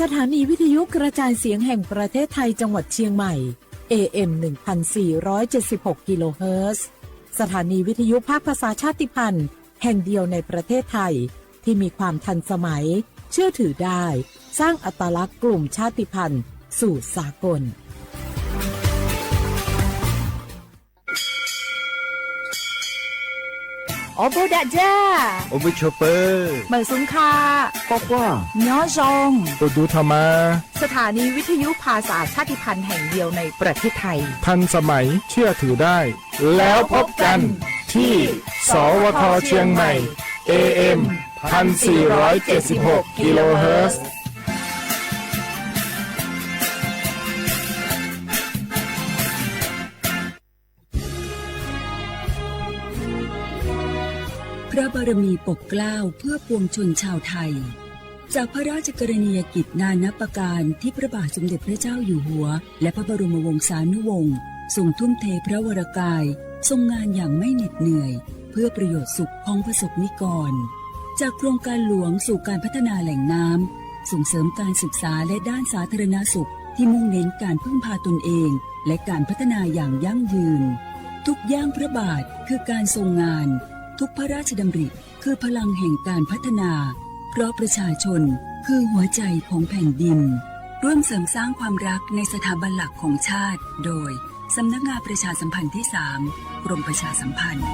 สถานีวิทยุกระจายเสียงแห่งประเทศไทยจังหวัดเชียงใหม่ เอ เอ็ม หนึ่งพันสี่ร้อยเจ็ดสิบหก กิโลเฮิรตซ์ สถานีวิทยุภาคภาษาชาติพันธุ์แห่งเดียวในประเทศไทย ที่มีความทันสมัย เชื่อถือได้ สร้างอัตลักษณ์กลุ่มชาติพันธุ์สู่สากล Ob peb dag zaj, ua npej tshua pawg, mam xum kha, quaj quaj, nyob zoo, tus dub tha mas. สถานีวิทยุภาษาชาติพันธุ์แห่งเดียวในประเทศไทย ทันสมัย เชื่อถือได้ แล้วพบกันที่ สวท เชียงใหม่ เอ เอ็ม พันสี่ร้อยเจ็ดสิบหก กิโลเฮิรตซ์ พระบารมีปกเกล้าเพื่อปวงชนชาวไทย จากพระราชกรณียกิจนานับประการที่พระบาทสมเด็จพระเจ้าอยู่หัว และพระบรมวงศานุวงศ์ทรงทุ่มเทพระวรกาย ทรงงานอย่างไม่เหน็ดเหนื่อย เพื่อประโยชน์สุขของประสบนิกร จากโครงการหลวงสู่การพัฒนาแหล่งน้ำ ส่งเสริมการศึกษาและด้านสาธารณสุขที่มุ่งเน้นการพึ่งพาตนเอง และการพัฒนาอย่างยั่งยืน ทุกย่างพระบาทคือการทรงงาน ทุกพระราชดำริคือพลังแห่งการพัฒนา เพราะประชาชนคือหัวใจของแผ่นดิน ร่วมเสริมสร้างความรักในสถาบันหลักของชาติ โดย สำนักงานประชาสัมพันธ์ที่สาม กรมประชาสัมพันธ์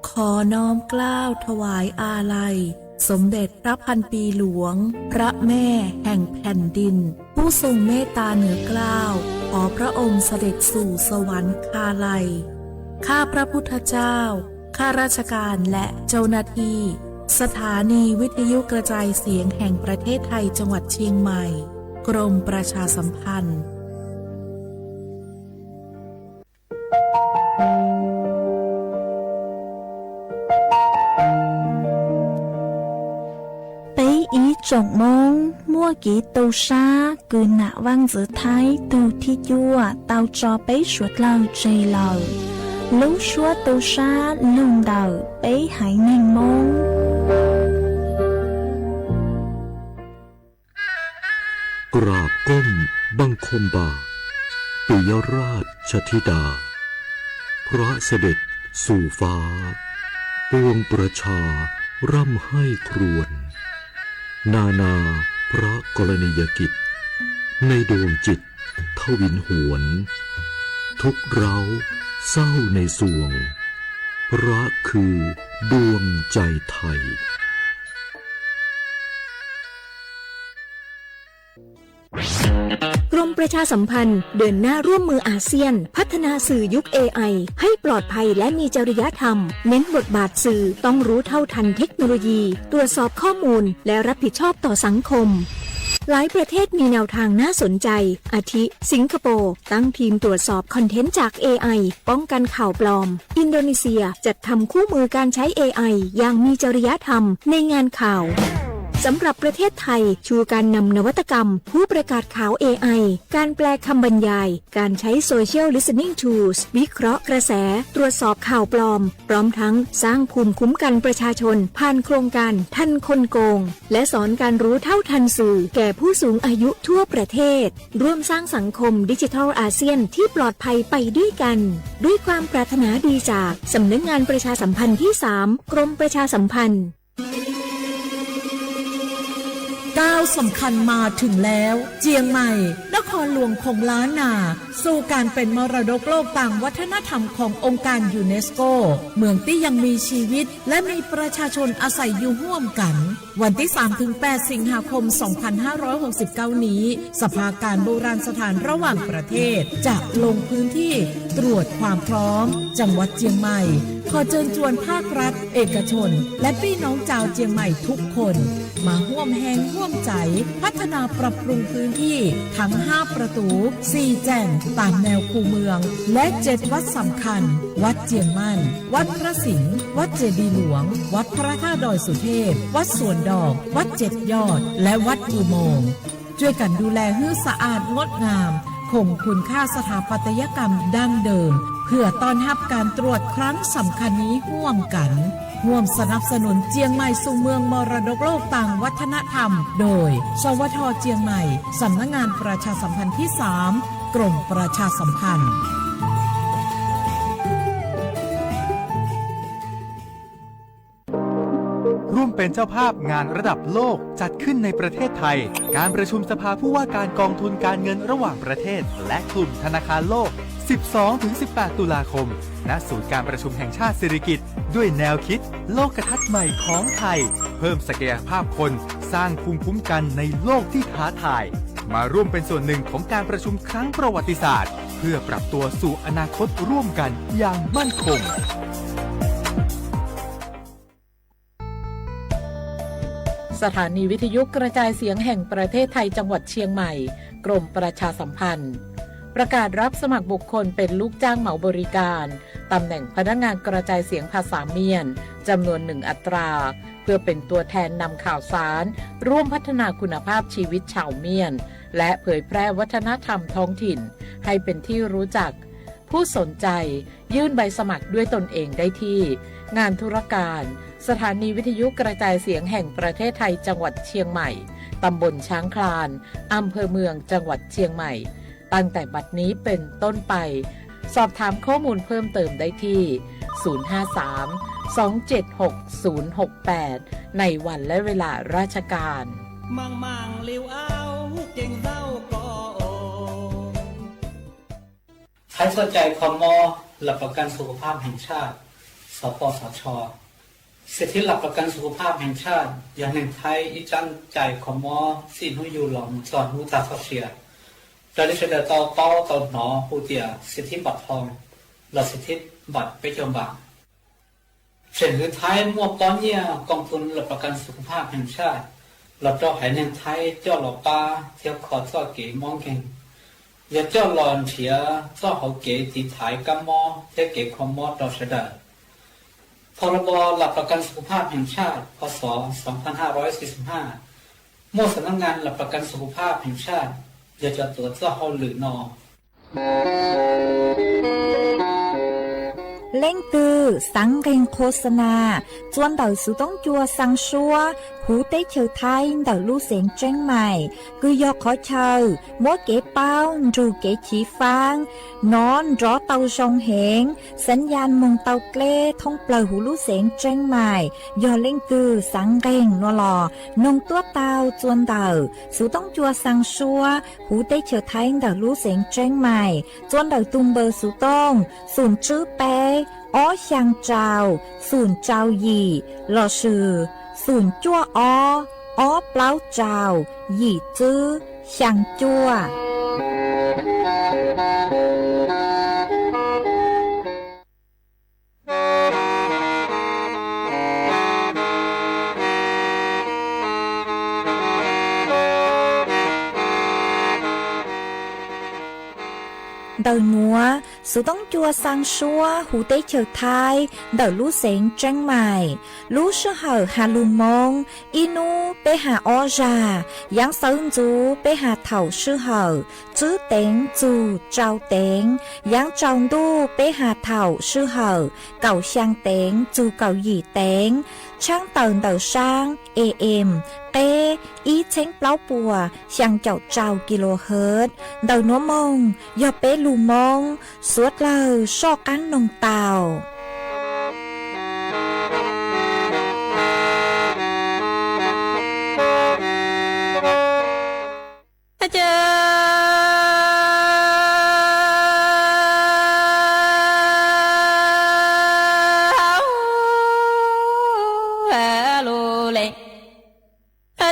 ขอน้อมเกล้าถวายอาลัย สมเด็จพระพันปีหลวง พระแม่แห่งแผ่นดิน ผู้ทรงเมตตาเหนือเกล้า ขอพระองค์เสด็จสู่สวรรคาลัย ข้าพระพุทธเจ้า ข้าราชการและเจ้าหน้าที่ สถานีวิทยุกระจายเสียงแห่งประเทศไทยจังหวัดเชียงใหม่ กรมประชาสัมพันธ์ Peb ib tsoom Hmoob muaj kev tu sab kws nam vaj ntxwv Thaib tug thib cuaj tau tso peb suav dlawg tseg lawm. Lub suab tu sab lug ntawm peb haiv neeg Hmoob. กราบก้มบังคมบาท ปิยราชธิดา พระเสด็จสู่ฟ้า ปวงประชาร่ำไห้ครวญ นานาพระกรณียกิจ ในดวงจิตทวินหวน ทุกข์ร้าวเศร้าในสวง พระคือดวงใจไทย กรมประชาสัมพันธ์เดินหน้าร่วมมืออาเซียน พัฒนาสื่อยุค เอไอ ให้ปลอดภัยและมีจริยธรรม เน้นบทบาทสื่อต้องรู้เท่าทันเทคโนโลยี ตรวจสอบข้อมูล และรับผิดชอบต่อสังคม หลายประเทศมีแนวทางน่าสนใจ อาทิ สิงคโปร์ ตั้งทีมตรวจสอบคอนเทนต์จาก เอไอ ป้องกันข่าวปลอม อินโดนีเซียจัดทำคู่มือการใช้ เอไอ อย่างมีจริยธรรมในงานข่าว สำหรับประเทศไทย ชูการนำนวัตกรรม ผู้ประกาศข่าว เอไอ การแปลคำบรรยาย การใช้ Social Listening Tools วิเคราะห์กระแส ตรวจสอบข่าวปลอม พร้อมทั้งสร้างภูมิคุ้มกันประชาชน ผ่านโครงการทันคนโกง และสอนการรู้เท่าทันสื่อแก่ผู้สูงอายุทั่วประเทศ ร่วมสร้างสังคมดิจิทัลอาเซียนที่ปลอดภัยไปด้วยกัน ด้วยความปรารถนาดีจากสำนักงานประชาสัมพันธ์ที่สาม กรมประชาสัมพันธ์ ก้าวสำคัญมาถึงแล้ว เจียงใหม่ นครหลวงของล้านนา สู่การเป็นมรดกโลกตามวัฒนธรรมขององค์การยูเนสโก เมืองที่ยังมีชีวิต และมีประชาชนอาศัยอยู่ร่วมกัน วันที่สามถึงแปด สิงหาคม สองพันห้าร้อยหกสิบเก้า นี้ สภาการโบราณสถานระหว่างประเทศ จะลงพื้นที่ตรวจความพร้อม จังหวัดเจียงใหม่ ขอเชิญชวนภาครัฐ เอกชน และพี่น้องชาวเจียงใหม่ทุกคน มาร่วมแฮงร่วมใจ พัฒนาปรับปรุงพื้นที่ทั้งห้าประตู สี่แจ่งตามแนวคูเมือง และเจ็ดวัดสำคัญ วัดเจียงมั่น วัดพระสิงห์ วัดเจดีย์หลวง วัดพระธาตุดอยสุเทพ วัดสวนดอก วัดเจ็ดยอด และวัดอุโมงค์ ช่วยกันดูแลให้สะอาดงดงาม คงคุณค่าสถาปัตยกรรมดั้งเดิม เพื่อต้อนรับการตรวจครั้งสำคัญนี้ร่วมกัน ร่วมสนับสนุนเจียงใหม่สู่เมืองมรดกโลกตางวัฒนธรรม โดย สวท เจียงใหม่ สำนักงานประชาสัมพันธ์ที่สาม กรมประชาสัมพันธ์ ร่วมเป็นเจ้าภาพงานระดับโลกจัดขึ้นในประเทศไทย การประชุมสภาผู้ว่าการกองทุนการเงินระหว่างประเทศ และกลุ่มธนาคารโลก สิบสองถึงสิบแปด ตุลาคม ณ ศูนย์การประชุมแห่งชาติสิริกิติ์ ด้วยแนวคิดโลกทัศน์ใหม่ของไทย เพิ่มศักยภาพคน สร้างภูมิคุ้มกันในโลกที่ท้าทาย มาร่วมเป็นส่วนหนึ่งของการประชุมครั้งประวัติศาสตร์ เพื่อปรับตัวสู่อนาคตร่วมกันอย่างมั่นคง สถานีวิทยุกระจายเสียงแห่งประเทศไทยจังหวัดเชียงใหม่ กรมประชาสัมพันธ์ ประกาศรับสมัครบุคคลเป็นลูกจ้างเหมาบริการ ตำแหน่งพนักงานกระจายเสียงภาษาเมียน จำนวนหนึ่งอัตรา เพื่อเป็นตัวแทนนำข่าวสาร ร่วมพัฒนาคุณภาพชีวิตชาวเมียน และเผยแพร่วัฒนธรรมท้องถิ่น ให้เป็นที่รู้จัก ผู้สนใจ ยื่นใบสมัครด้วยตนเองได้ที่ งานธุรการ สถานีวิทยุกระจายเสียงแห่งประเทศไทยจังหวัดเชียงใหม่ ตำบลช้างคลาน อำเภอเมืองจังหวัดเชียงใหม่ ตั้งแต่บัดนี้เป็นต้นไป สอบถามข้อมูลเพิ่มเติมได้ที่ ศูนย์ห้าสาม สองเจ็ดหก ศูนย์หกแปด ในวันและเวลาราชการ Thaib txoj cai kho mob หลักประกันสุขภาพแห่งชาติ สปสช. สิทธิหลักประกันสุขภาพแห่งชาติ yog neeg Thaib ib tsab cai kho mob txij hnub yug los mus txog hnub tag txoj sia. Raws li sawv daws tau paub tau hnov hu tias สิทธิบัตรทอง los สิทธิบัตร peb caug npam. Tseem hwv Thaib muaj pob nyiaj กองทุนหลักประกันสุขภาพแห่งชาติ los rau haiv neeg Thaib coj los pab thiab kho txoj kev mob nkeeg, yog coj los nrhiav txoj hauv kev tiv thaiv kab mob thiab kev kho mob rau sawv daws. พรบหลักประกันสุขภาพแห่งชาติ พ.ศ. สองพันห้าร้อยสี่สิบห้า muaj สำนักงานหลักประกันสุขภาพแห่งชาติ yog cov tuav txoj hauj lwm no. Leej twg xaav nqeeg qhua xa nas txua ntawm xuv toob cua xaa suab huv teb chaws Thaib ntawm lub xeev Tseeb Mais, kws yog qhov chaw muab kev paub nrug kev chiv faab nov nrov tau zoo heev, xav yas moog tau dleb thoob plawg huv lub xeev Tseeb Mais, yog leej twg xaav nqeeg nuav los noog tuab tau txua ntawm xuv toob cua xaa suab huv teb chaws Thaib ntawm lub xeev Tseeb Mais, txua ntawm tug npawb xuv tooj xoom tswb peb, ob xyaa rau, xoom rau yim, lossis xoom cuaj ob, ob plaub rau, yim tswb, xyaa cuaj. Ntawm nuav, xuv toob cua xaa suab huv teb chaws Thaib ntawm lub xeev Tseeb Mais, lub sij hawm has lug Moob, ib nub peb has ob zag, yaav xawv ntxuv peb has thaum sij hawm tswb teev txug rau teev, yaav tsaus ntuj peb has thaum sij hawm kaum xyaa teev txug kaum yim teev, tshaab tawm ntawm saab A M qeb ib txheeb plaub puas xyaa caum rau kilohertz. Ntawm nuav moog yog peb lug Moob, suav dlawg soj qaab noog tau.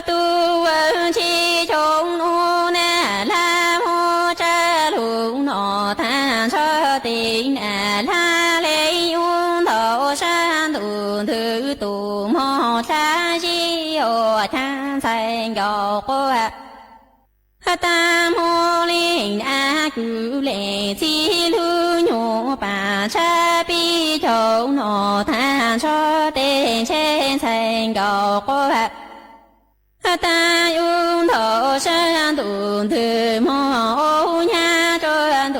Tus ua ntshis xyoo nub na, hla muab tsaj lug no tag nrho teg na, hla le yub ntaus sab ntuj ntws tus mog hla zib ua tag ntxhais nkaus quaj. Tag hmo le na kws le txij lug nyuam pam tshab pib caug no tag nrho teg ntshe ntxhais nkaus quaj. Tag yub ntaus sab ntuj ntws mog ua nyab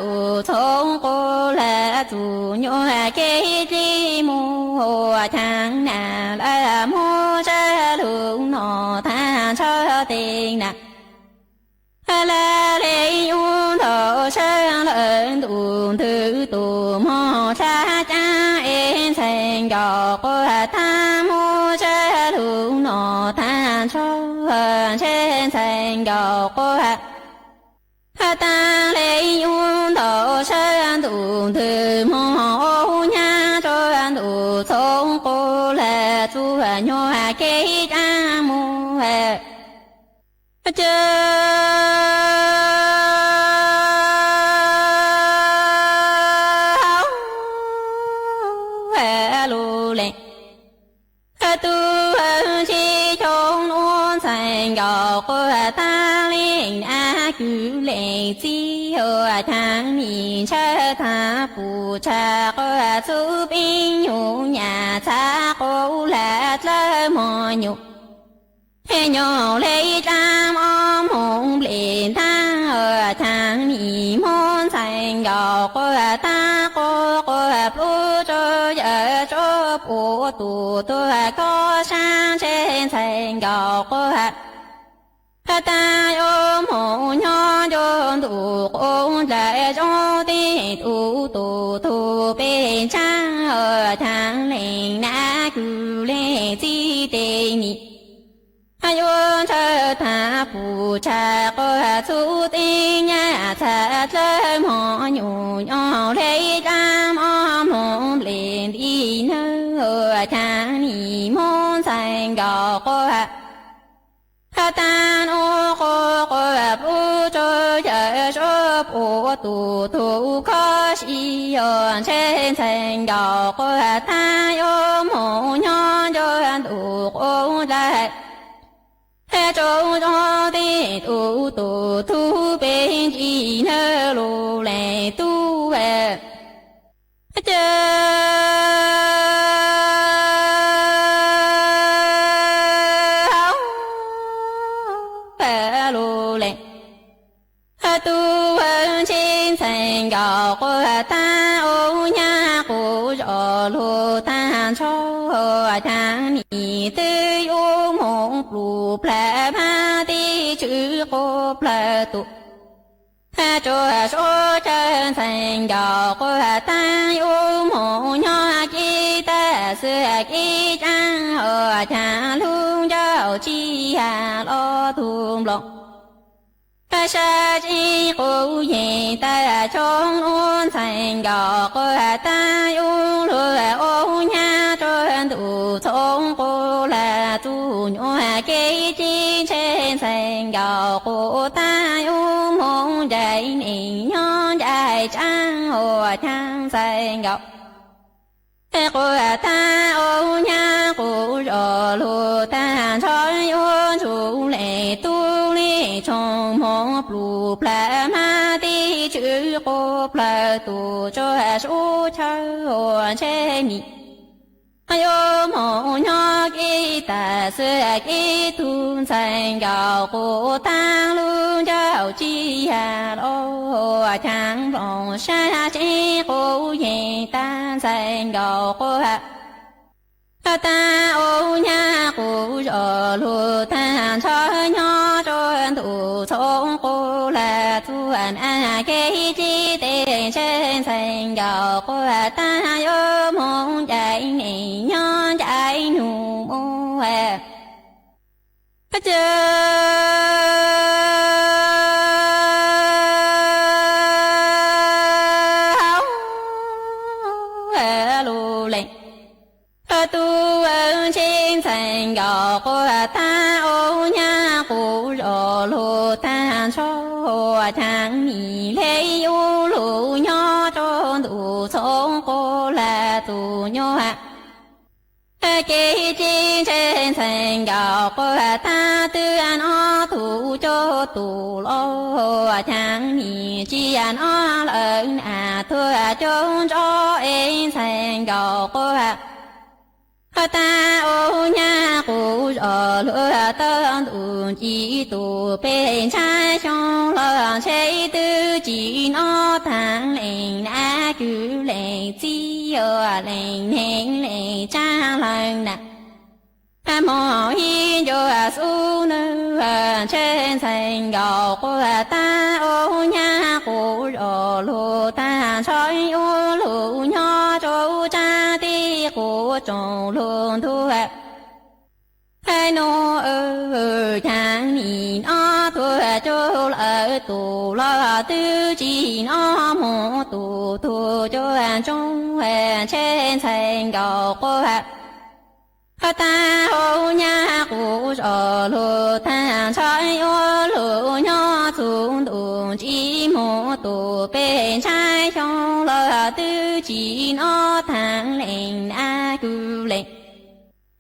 tus txhob quav hlab txuas nyuag kev dlig mus ua caav na lawm muab zaj lug no tag nrho tes na. Lawv le yuav ntaus sab lawv ntuj ntws tus mog tshab caab es ntxhais nkaus quav taag muab zaj lug no tag nrho ntshe ntxhais nkaus quav taag le yuav ntaus sab ntuj ntws mog ua nyab rua ntuj txhob quav hlab txuas nyuag kev caab mus cav lug le. Tub ntsib cov nuav ntxhais nkaus quav taag le na kws le txib ua caav nim ntshaw thav pum tshaj quav txuj peb nyuj nyam txhav quav hlab dlawb mog nyuj. Nyuj le dlaab ob moog nplej ntaag ua caav nim muab ntxhais nkaus quav taag quav quav plub rua yawm rua puam tus tuag koj saab ntshe ntxhais nkaus quav taag yuav moog nyob ncu ntuj quav dlaim zoo teb tug tug tug peb ntsaab ua caav leej nab kws le txib tes nim yuav ntshaw thav pum tshaj quav txuj teb nyam txhav dlawb mog nyuj. Nyuj le dlaab ob moog nplej nti nawb ua caav nim muab ntxhais nkaus quav taag nuav quav quav plub rua yawm rua puam tus tug koj sib yuav ntshe ntxhais nkaus quav taag yuav moog nyob ncu ntuj quav dlaim zoo zoo teb tug tug tug peb ntsis nawb lug le tub cav lug le. Tub ntsib ntxhais nkaus quav taag ua nyab quav zog lug taag nrho ua caav nim twb yuav moog plug plag mab teb tswv quav plawg tus rua suav chaw ntxhais nkaus quav taag yuav moog nyob kev tag xwb kev caab ua caav lug ncauj tsis yog los tug nploos sab tsev quav yeej tag cov nuav ntxhais nkaus quav taag yuav lug ua nyab rua ntuj txhob quav hlab txuas nyuag kev ceg ntshe ntxhais nkaus quav taag yuav moog ncaim neeg nyob ncaim tsaab ua caav ntxhais nkaus quav taag ua nyab quav zog lug taag nrho yuav ntsug le tub le tshoo moog plug plag mab teb tswv quav plawg tus rua suav chaw ua ntshe nim yuav moog nyob kev tag xwb kev tug ntxhais nkaus quav taag lug ncauj tsis yog los ua caav nploos sab tsev quav yeej tag ntxhais nkaus quav taag ua nyab quav zog lug taag nrho nyob rua ntuj txhob quav hlab txuas na kev ceg tes ntshe ntxhais nkaus quav taag yuav moog ncaim neeg nyob ncaim nyuj mus cav lug le. Tub ntsib ntxhais nkaus quav taag ua nyab quav zog lug taag nrho ua caav nim le yuav lug nyob rua ntuj txhob quav hlab txuas nyuag kev ceg ntshe ntxhais nkaus quav taag twb noj tug coj tug los ua caav nim tsis noj lawm na tuag coob nrov es ntxhais nkaus quav Tag ub nyab quv zos luag tawg ntuj ci tus peb ntshai xyoo los ntshe twb tsis noj thav lees na, kwv lees txij yuav lees neeg lees tsaab lees na. Hmo ib ncua xub nwg ntshe ntxhais nkaus quas tag ub nyab quv zos lug tag ntshe ua lug nyob rua tsaab teb quv tsoom lug ntuag. Nuj caag nim noj tuag cuag lawv tus los twb tsis noj moog tus tuag cuag ntsoog, ntshe ntxhais nkaus quas tag ub nyab quv zos lug tag ntshe ua lug nyob txug ntuj tsis moog tus peb ntshai xyoo los twb tsis noj thav lees na, kwv lees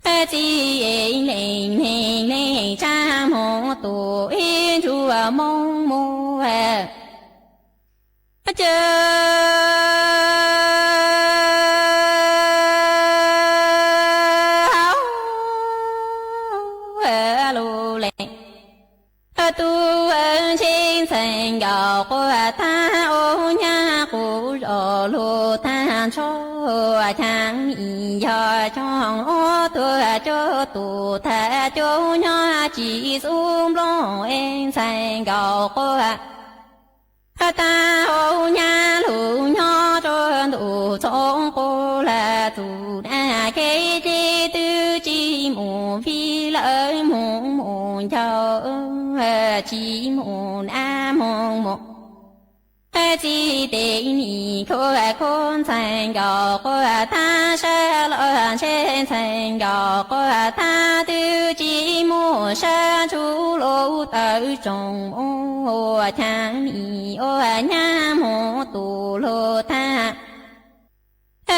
txij lees neeg lees tsaab moog tus ib ntsuag moog moog ca lug lees. Tub ntshe ntxhais nkaus quas tag ub nyab quv zos lug tag ntshe caag nim yog cog ub tuag cuag tus tag cuag nyob tsis xub nplooj es ntxhais nkaus quas tag ub nyab lug nyob rua ntuj txhob quas lawv tus na, kev cai twb tsis moog vim lawv moog moog ncaus, tsis moog na moog moog txij tes nim khuv khuv ntxhais nkaus quas tag sab los ntshe ntxhais nkaus quas tag twb tsis moog sab ntsug lub tawv tsoom moog ua caag nim ua nyab moog tus lug tag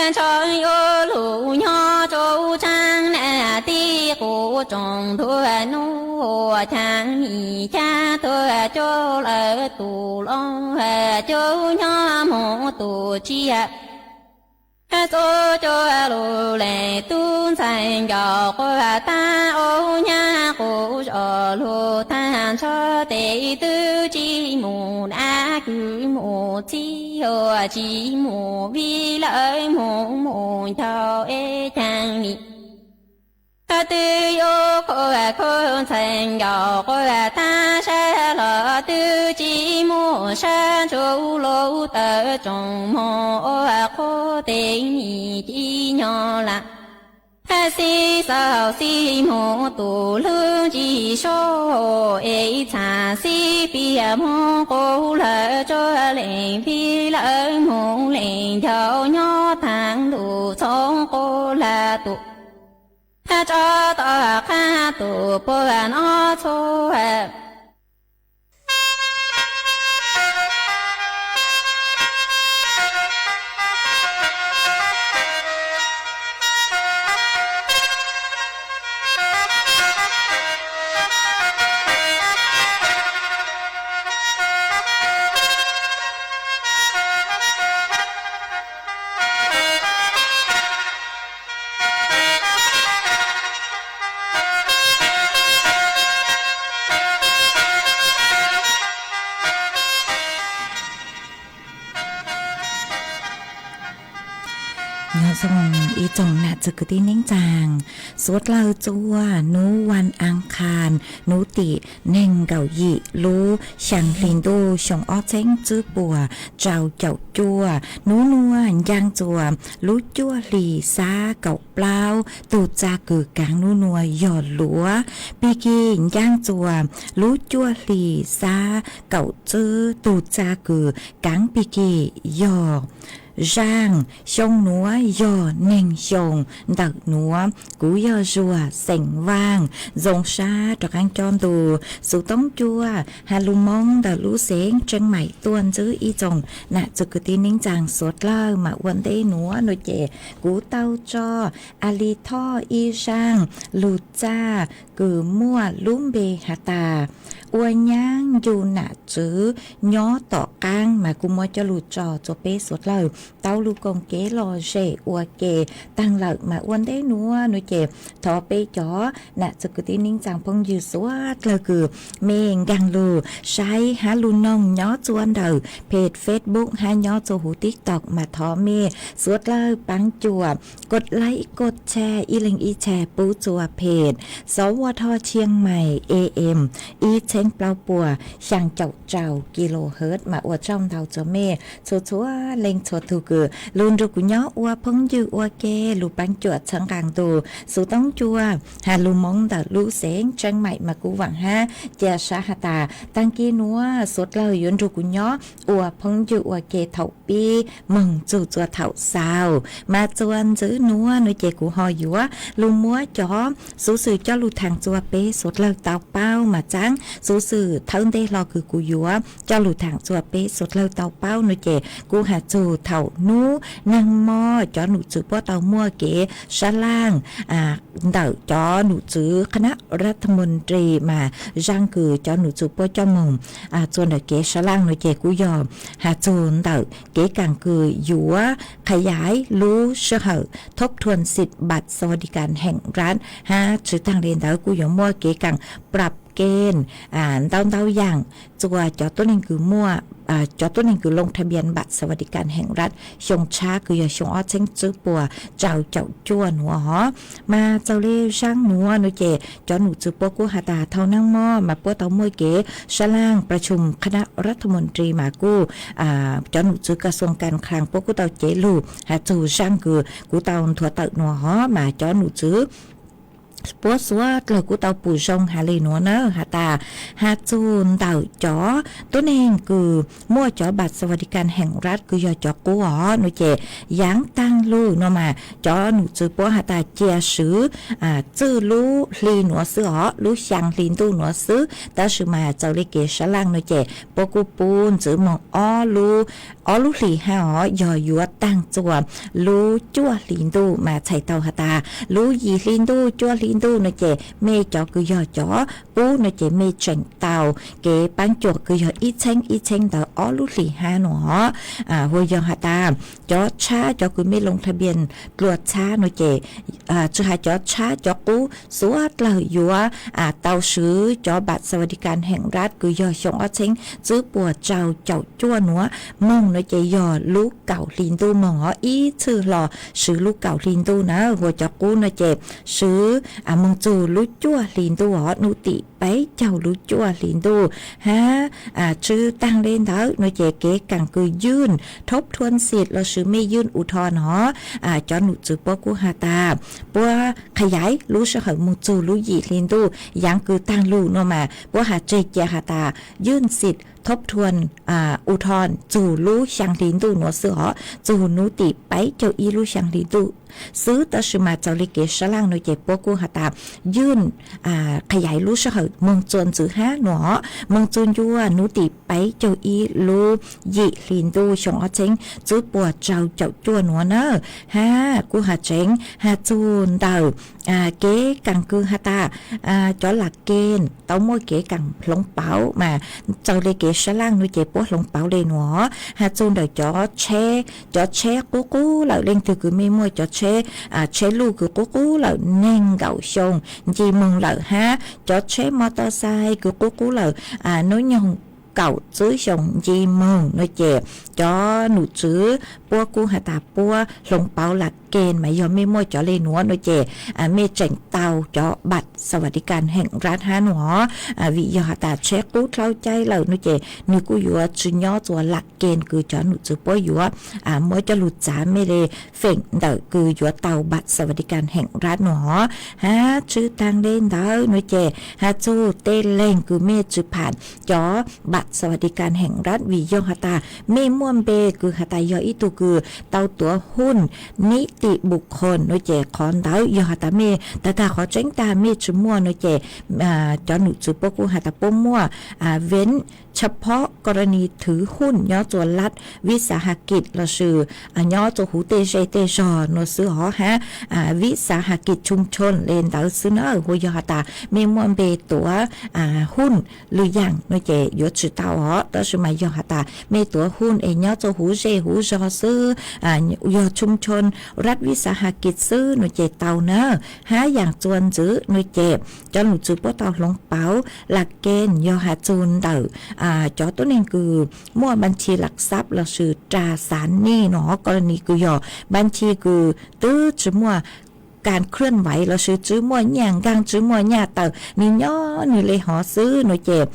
ntshe yuav lug nyob rua tsaab na teb quv tsoom ntuag nuj ua caag nim caag tuag cuag lawv tus los cuag nyob moog tus tsiaj txug cuag lug lees tub ntxhais nkaus quas tag ub nyab quv zos lug tag ntshe tes twb tsis moog na kwv moog txij yuav tsis moog vim lawv moog moog ncaus es caag nim twb yuav khuv khuv ntxhais nkaus quas tag sab los twb tsis moog sab ntsug lub tawv tsoom moog ua quas tes nim ci nyob lawm. Xib xaus xib moog tus lug ntsis soj es txhaj xib piam moog quas lawv tsuag lees vim lawv moog lees ncaus nyob thav ntuj txhob quas lawv tus tso tom qab tus puag noj txhua Nyob zoo ib tsoom nam txiv kwv tij neej tsaa, suav dlawg txua hnub vas as khas hnub tim neeg nkaum yim lub xyaa hli ntuj xyoo ob txheeb tswb puas rau caum cuaj. Hnub nuav ncaaj txuas lub cuaj hlis xab kaum plaub tug txag kws kaav hnub nuav yog luav. Pig kig ncaaj txuas lub cuaj hlis xab kaum tswb tug txag kws kaav pig kig yog zaaj. Xyoo nuav yog neeg xyoo ntawm nuav. Kuv yog Zuag xeem Vaaj, zoo sab rov qaab coj ntu xuv toob cuab has lug Moob ntawm lub xeev Tseeb Maim tuaj ntsib ib tsoom nam txiv kwv tij neej tsaa suav dlawg. Mas ua ntej nuav nuav ces kuv tau tso a li thoj ib zaaj lug txag kws muaj lub npe has tas ua nyaab ncu nam tswv nyob tom qaab mas kuj muab coj lug tso rua peb suav dlawg tau lug koom kev lom zem ua ke taag lawm mas ua ntej nuav nuav ces thov peb cov nam txwv kwv tij neej tsaa phooj ywg suav dlawg kws mej nkaag lug saib hab lug noog nyob rua ntawm page Facebook hab nyob rua huv TikTok mas thov mej suav dlawg paab cuam kov like kov share ib leeg ib share pub rua page Sov Vaj Thoj Tshiab Mais A M ib txheeb plaub puas xyaa caum rau kilohertz mas ua tsaug ntau rua mej txhua txhua leej txhua tug kws lug nrug kuv nyob ua phooj ywg ua ke, lug paab cuam txhawb nqaa tug xuv toob cua has lug Moob ntawm lub xeev Tsheeb Maim mas kuv vaam hab ca sab has tas taag kis nuav suav dlawg yuav nrug kuv nyob ua phooj ywg ua ke thaum pib moog txug rua thaum xaus mas txuas ntxiv nuav nuav ces kuv ho yuav lug muab cov xuv xwm coj lug thaam rua peb suav dlawg tau paub mas txaab xuv xwm thawj ntej hlo kws kuv yuav coj lug thaam rua peb suav dlawg tau paub nuav ces kuv has txug thaum nub naag mo cov num tswv puab tau muaj kev sab laaj ntawm cov num tswv khab nab ras tha moos ris mas zaaj kws cov num tswv puab coj moog rua ntawm kev sab laaj nuav ces kuj yog has txug ntawm kev kaam kws yuav qha yaiv lub sij hawm thoob thuam xim npam xas vas di kas heem ras hab tswv taag le ntawd kuj yuav muaj kev kaam prab kev ntau ntau yaam rua cov tuab neeg kws muaj cov tuab neeg kws loo tha npias npam xas vas di kas heem ras xyoo tshab kws yog xyoo ob txheeb tswb puas rau caum cuaj nuav hov mas txaus le zaaj nuav nuav ces cov num tswv puab kuj has tas thaum naag mo mas puab tau muaj kev sab laaj pla tshum khab nab ras tha moos ris mas kuj cov num tswv kas xuam kas khlaas puab kuj tau cev lug has txug zaaj kws kuv tau nthuav tawm nuav hov mas cov num tswv puab suav dlawg kuj tau pum zoo has le nuav na has tas has txug ntawm cov tuab neeg kws muaj cov npam xas vas di kas heem ras kws yog cov qub hov nuav ces yaav taag lug nuav mas cov num tswv puab has tas cia swv txwj lub hli nuav xwb hov, lub xyaa hli ntuj nuav xwb tab sis mas txaus le kev sab laaj nuav ces puab kuj pub ntxiv moog ob lub hlis hab hov yog yuav taag rua lub cuaj hli ntuj mas txhais tau has tas lub yim hli ntuj cuaj hli ntuj nuav ces mej cov kws yog cov qub nuav ces mej tseem tau kev paab cuam kws yog ib txheeb ib txheeb ntawd ob lub hlis hab nuav hov. Hu yog has tas cov tshab cov kws mej loo tha npias dlua tshab nuav ces tsi has cov tshab cov qub suav dlawg yuav tau swv cov npam xas vas di kas heem ras kws yog xyoo ob txheeb tswb puas rau caum cuaj nuav moog nuav ces yog lub kaum hli ntuj moog hov, ib txhwm hlo swv lub kaum hli ntuj na hu cov qub nuav ces swv moog txug lub cuaj hli ntuj hov, nub tim peb caug lub cuaj hli ntuj hab tswv taag le ntawd nuav ces kev kaam kws ywj thoob thuam xim lossis mej ywj u thoo hov cov num tswv puab kuj has tas puab qha yaiv lub sij hawm moog txug lub yim hli ntuj yaav kws taag lug nuav mas puab has tseg cia has tas ywj xim thoob thuam u thoo txug lub xyaa hli ntuj nuav xwb hov, txug nub tim peb caug ib lub xyaa hli ntuj xwb tab sis mas txaus le kev sab laaj nuav ces puab kuj has tas ywj qha yaiv lub sij hawm moog txuas ntxiv hab nuav hov, moog txug ncua nub tim peb caug ib lub yim hli ntuj xyoo ob txheeb tswb puas rau caum cuaj nuav na hab kuj has tseev has txug ntawm kev kaam kws has tas cov lam kej tau muaj kev kaam hloov pauv mas txaus le kev sab laaj nuav ces puab hloov pauv le nuav hov, has txug ntawm cov tsheb, cov tsheb qub qub lawm, leej twg kws mej muaj cov tsheb, tsheb luj kws qub qub lawm neeg nkaum xyoo nci moog lawm hab cov tsheb motosai kws qub qub lawm nub nyoog kaum tswb xyoo nci moog nuav ces cov num tswv puab kuj has tas puab hloov pauv lam kej mas yog mej muaj cov le nuav nuav ces mej tseem tau cov npam xas vas di kas heem ras hab nuav hov, vim yog has tas tsheb qub dlhau cai lawm nuav ces nwg kuj yuav tsi nyob rua lam kej kws cov num tswv puab yuav muab coj lug txav mej le feem ntawm kws yuav tau npam xas vas di kas heem ras nuav hov hab tswv taag le ntawd nuav ces has txug tej leeg kws mej tsi pham cov npam xas vas di kas heem ras vim yog has tas mej muaj npe kws has tas yog ib tug kws tau tuav huj nib tim npum khoos nuav ces qhov ntawd yog has tas mej tag tag qhov tseeb tag mej tsi muaj nuav ces cov num tswv puab kuj has tas puab muaj venv เฉพาะกรณีถือหุ้น nyob txua lab vib xav has kis lossis nyob txua huv tej zej tej zog nuav xwb hov hab vib xav has kis tshoo tshoo le ntawd xwb na. Hu yog has tas mej muaj npe tuav huj lwm yaam nuav ces yuav tsi tau os. Tab sis mas yog has tas mej tuav huj es nyob txua huv zej huv zog xwb, yog tshoo tshoo lab vib xav has kis xwb nuav ces tau na. Hab yaam txua ntxiv nuav ces cov num tswv puab tau hloov pauv lam ke yog has txug ntawm cov tuab neeg kws muaj npaj nchi lam xab lossis ras xav nij nuav hov, koj ni kws yog npaj nchi kws twb tsi muaj kas khwj vais lossis tsi muaj nyaj nkaag tsi muaj nyaj tawm, nwg nyob nwg le hov xwb nuav ces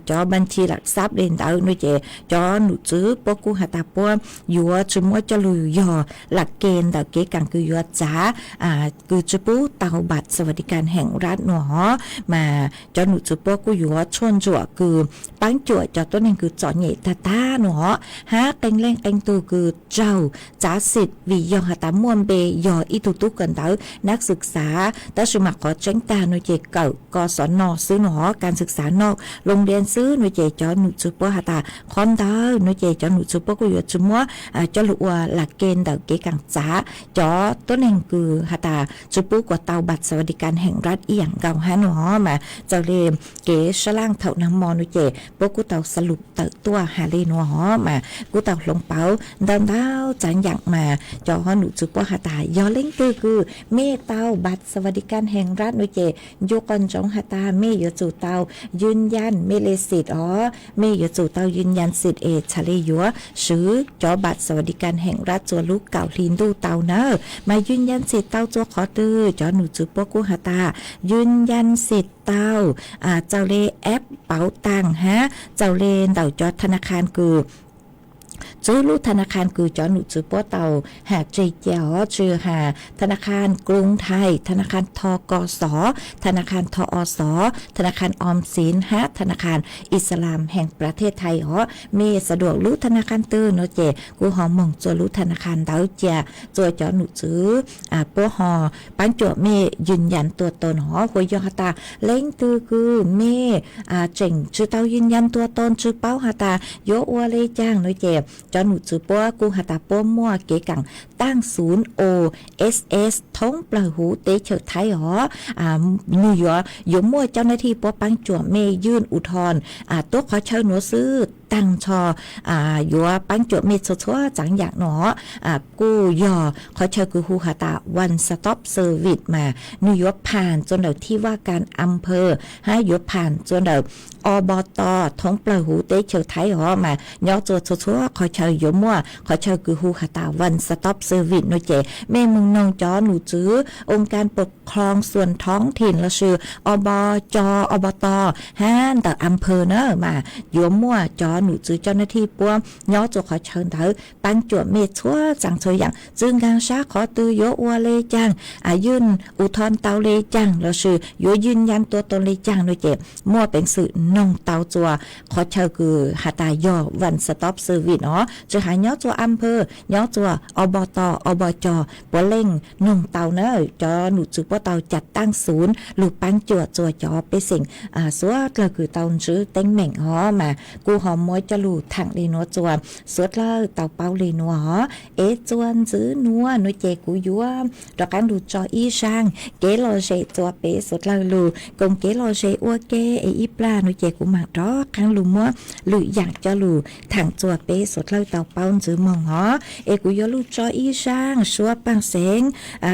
cov npaj nchi lam xab le ntawd nuav ces cov num tswv puab kuj has tas puab yuav tsi muab coj lug yog lam ke ntawm kev kaam kws yuav txav kws tsi pub tau npaj xas vas di kas heem ras nuav hov, mas cov num tswv puab kuj yuav tshuaj ntsuam kws paab cuam cov tuab neeg kws txom nyem tag tag nuav hov, hab qee leej qee tug kws raug txav xim vim yog has tas muaj npe yog ib tug tub kawm ntawv nab xwm xav, tab sis mas qhov tseeb tag nuav ces kawm kos xov no xwb nuav hov, kas xwm xav no loo lias xwb nuav ces cov num tswv puab has tas qhov ntawd nuav ces cov num tswv puab kuj yuav tsi muab coj lug ua lam ke ntawm kev kaam txav cov tuab neeg kws has tas tsi pub kuas tau npaj xas vas di kas heem ras ib yaam nkaus hab nuav hov. Mas txawm le kev sab laj thaum nag mo nuav ces puab kuj tau xav lug tawm tuaj has le nuav hov, mas kuj tau hloov pauv ntau ntau txav yaam mas cov num tswv puab has tas yog leej twg kws mej tau npaj xas vas di kas heem ras nuav ces ncu qhov ntsoov has tas mej yuav tsum tau yws yas mej le xim os, mej yuav tsum tau yws yas xim es txhad le yuav swv cov npaj xas vas di kas heem ras txua lub kaum hli ntuj tau na. Mas yws yas xim tau txua qhov twg, cov num tswv puab kuj has tas yws yas xim tau txawm le app pauv taag hab txawm le ntawm cov thas nas khas kws txwb lub thas nas khas kws cov num tswv puab tau has tseg cia hov, tsi has thas nas khas Kruv Thais, thas nas khas Tho Ko Xov, thas nas khas Tho O Xov, thas nas khas Om Xiv hab thas nas khas Ixalam hees pla thej Thais hov. Mej xav duam lub thas nas khas twg nuav ces kuj ho moog txua lub thas nas khas ntawd cia txua cov num tswv puab ho paab cuam mej yws yas tua toos hov. Hu yog has tas leej twg kws mej tseem tsi tau yws yas tua toos tsi paub has tas yuav ua le caag nuav ces cov num tswv puab kuj has tas puab muaj kev kaam taaj xum O S S thoob plawg huv teb chaws Thaib hov. Nwg yuav, yuav muaj cov nab thij puab paab cuam mej yws u thoo tuab qhov chaw nuav xwb, taag nrho yuav paab cuam mej txhua txhua txav yaam nuav. Kuj yog qhov chaw kws hu has tas One Stop Service mas nwg yuav pham txua ntawm thij vaj kas am phawv hab yuav pham txua ntawm O B T thoob plawg huv teb chaws Thaib hov. Mas nyob txua txhua txhua qhov chaw yuav muaj qhov chaw kws hu has tas One Stop Service nuav ces mej moog noog cov num tswv oo kas poj khloog xuam thoob thim lossis O B C, O B T hab ntawm am phawv na mas yuav muaj cov num tswv cov nab thij puab nyob txua qhov chaw ntawd paab cuam mej txhua txav txhua yaam, tsi nkaag sab qhov twg yuav ua le caag, yws u thoo tau le caag lossis yuav yws yas tua toos le caag nuav ces muaj peev xwm noog tau txua qhov chaw kws has tas yog One Stop Service os. Tsi has nyob txua am phawv, nyob txua O B T, O B C puav leej noog tau na. Cov num tswv puab tau ca taaj xum lug paab cuam txua cov pej xeem suav dlawg kws tau ntsib teeb meem hov. Mas kuj ho muab coj lug thaam le nuav txua suav dlawg tau paub le nuav hov. Es txua ntxiv nuav nuav ces kuv yuav rov qaab lug tso ib zaaj kev lom zem txua peb suav dlawg lug koom kev lom zem ua ke. Es ib plag nuav ces kuv maam rov qaab lug muab lwm yaam coj lug thaam txua peb suav dlawg tau paub ntxiv moog hov. Es kuv yuav lug tso ib zaaj suab paaj xeev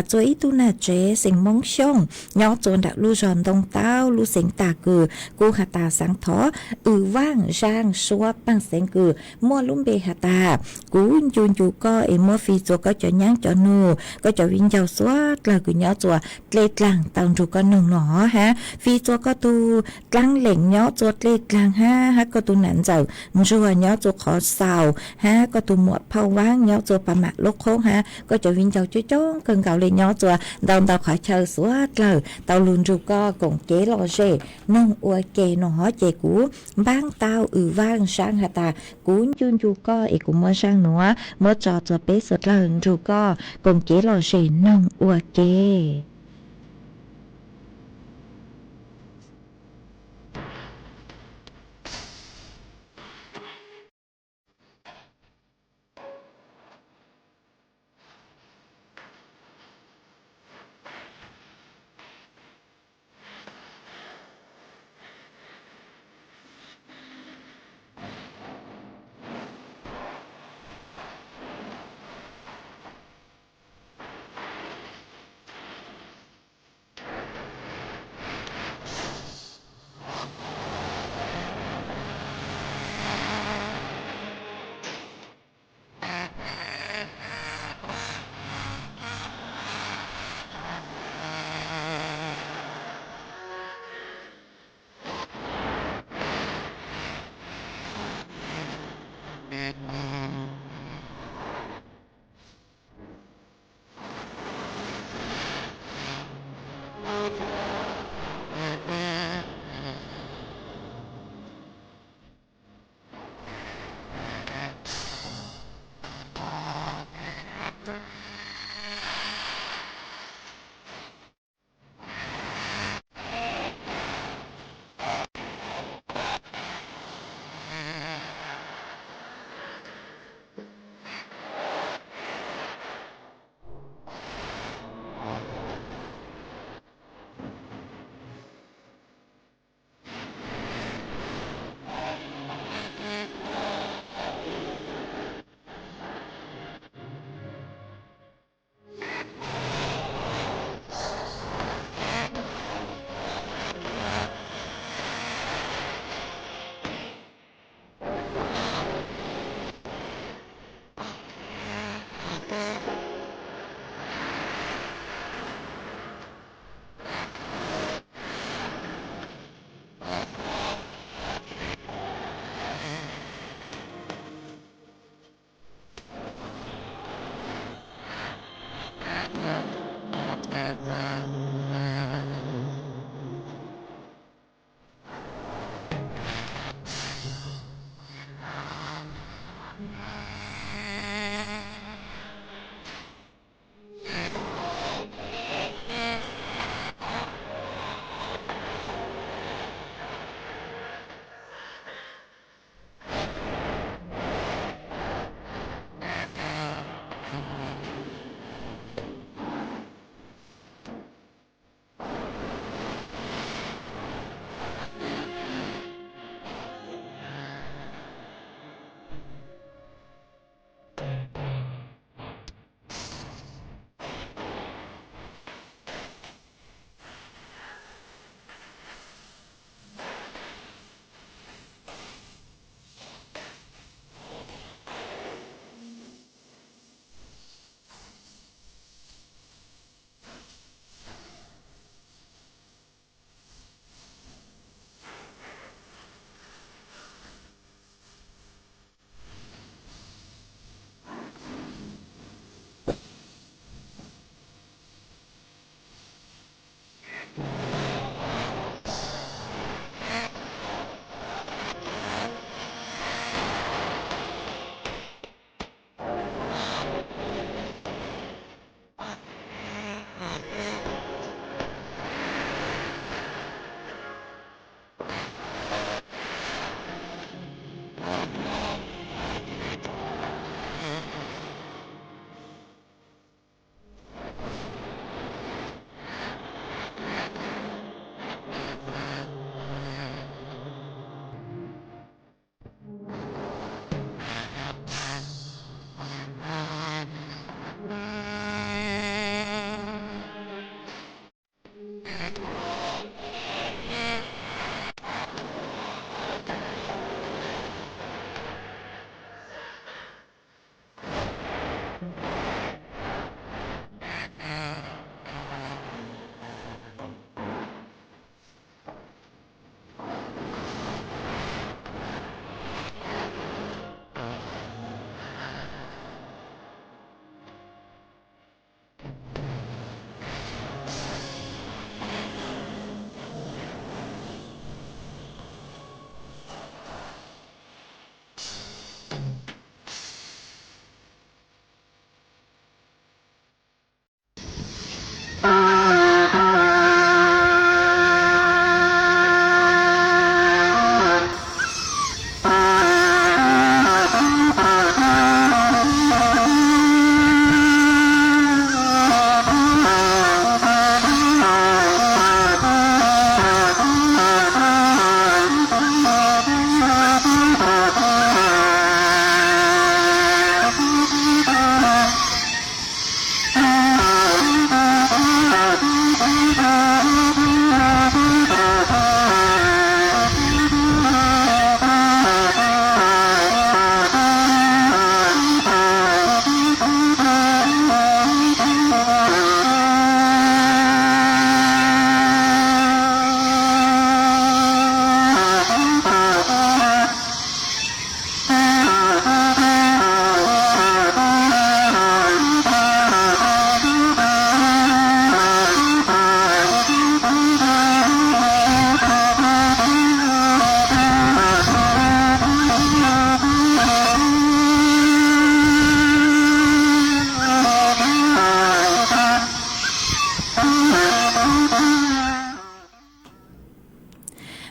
txua ib tug nam tsev xeem Moob Xyooj nyob txua ntawm lub zog Ntoo Taub lub xeev tag kws kuj has tas Xaav Thov. Wm Vaaj zaaj suab paaj xeev kws muaj lub npe has tas Kuv Ncu Ncu Koj, es muab fij txua koj cov nyaab cov nug, koj cov viv ncaus suav dlawg kws nyob txua dlej dlaag tau nrug koj noog nuav hab fij txua koj tug dlaab leem nyob txua dlej dlaag hab, hab koj tug nam ntxawm Ntsuag nyob txua qhov xaus hab koj tug muam Phauj Vaab nyob txua Pas Mam Lub Qhoob hab koj cov viv ncaus coob coob kawg nkaus le nyob txua ntau ntau qhov chaw suav dlawg tau lug nrug koj koom kev lom zem noog ua ke nuav hov. Ces kuv npaab tau Wm Vaaj zaaj has tas Kuv Ncu Ncu Koj, es kuv muab zaaj nuav muab tso txua peb suav dlawg nrug koj koom kev lom zem noog ua ke.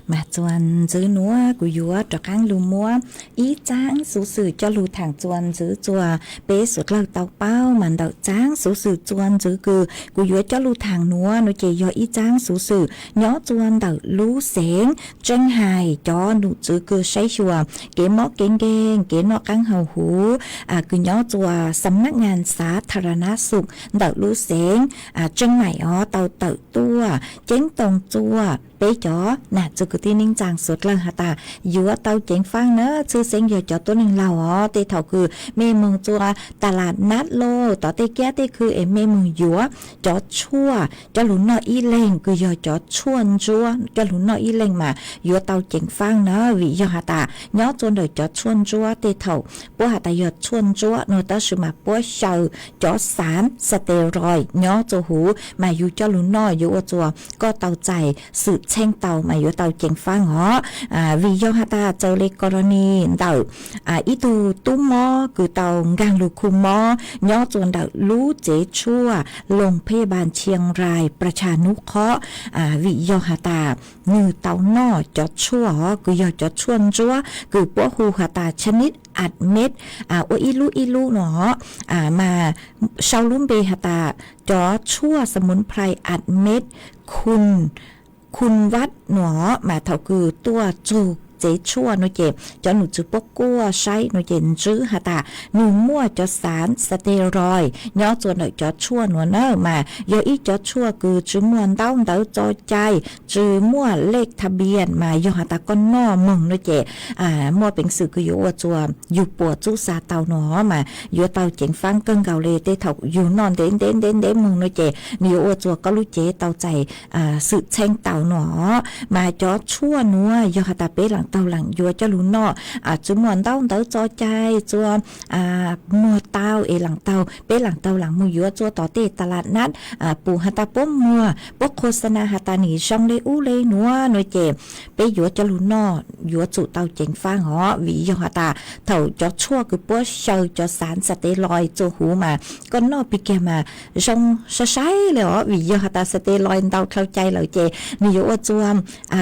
Mas txuas ntxiv nuav kuv yuav rov qaab lug muab ib tsaab xuv xwm coj lug thaam txuas ntxiv txuas peb suav dlawg tau paub. Mas ntawm tsaab xuv xwm txuas ntxiv kws kuv yuav coj lug thaam nuav, nuav ces yog ib tsaab xuv xwm nyob txuas ntawm lub xeev Tseeb Hais cov num tswv kws saib xyuas kev mob kev nkeeg, kev noj qaab haus huv, kws nyob txuas xam nab ngas xav tha ra nab xum ntawm lub xeev Tseeb Maim os tau tawm tuaj ceeb toom txuaj peb cov nam txwv kws tib neeg ntxaam suav dlawg has tas yuav tau ceev faaj na, tshwj xeeb yog cov tuab neeg laug os. Tej thaum kws mej moog txua tas las nab los tom tej kiab tej khw es mej moog yuav cov tshuaj coj lug noj ib leeg kws yog cov tshuaj ntsuab coj lug noj ib leeg mas yuav tau ceev faaj na, vim yog has tas nyob txua ntawm cov tshuaj ntsuab tej thaum puab has tas yog tshuaj ntsuab no tab sis mas puab xyaw cov xaav steroid nyob txua huv mas yug coj lug noj yuav ua txua koj tau txais xwm txheej tau mas yuav tau ceev faaj os. Vim yog has tas txawm le koroni ntawm ib tug tub mob kws tau nkaag lug khu mob nyob txua ntawm lub tsev tshuaj Loos Phaj Yaj Npaas Tshiab Rais Pras Tshas Nub Qhob, vim yog has tas nwg tau noj cov tshuaj os kws yog cov tshuaj ntsuab kws puab hu has tas chaniv admet, ua ib lub ib lub no mas sau lub npe has tas cov tshuaj samunprai admet khun vat no mas thaum kws tuaj txug tsev tshuaj no ces cov num tswv puab kuaj saib no ces ntswb has tas nwg muaj cov xaav steroid nyob txua ntawm cov tshuaj no na mas yog ib cov tshuaj kws tsi muaj ntaub ntawv txo cai, tsi muaj lej tha npias mas yog has tas koj noj moog no ces muaj peev xwm kws yuav ua txua yug puas txub xav tau no mas yuav tau ceev faab kawg nkaus le. Tej thaum yug noj ntev ntev ntev ntev moog no ces nws yuav ua txua koj lub cev tau txais xwm txheej tau no mas cov tshuaj nuav yog has tas peb laam taug laam yuav coj lug noj tsi muaj ntaub ntawv txo cai, txua muag tau es laam taug, peb laam taug laam moog yuav txua tom tej tas las nab pum has tas puab muag puab qhua xa na has tas nim zoo le ub le nuav no ces peb yuav coj lug noj yuav tsum tau ceev faab os. Vim yog has tas thaum cov tshuaj kws puab xyaw cov xaav steroid txua huv mas koj noj pig kiag mas zoo saib saib le os. Vim yog has tas steroid ntau dlhau cai lawm ces nws yuav ua txua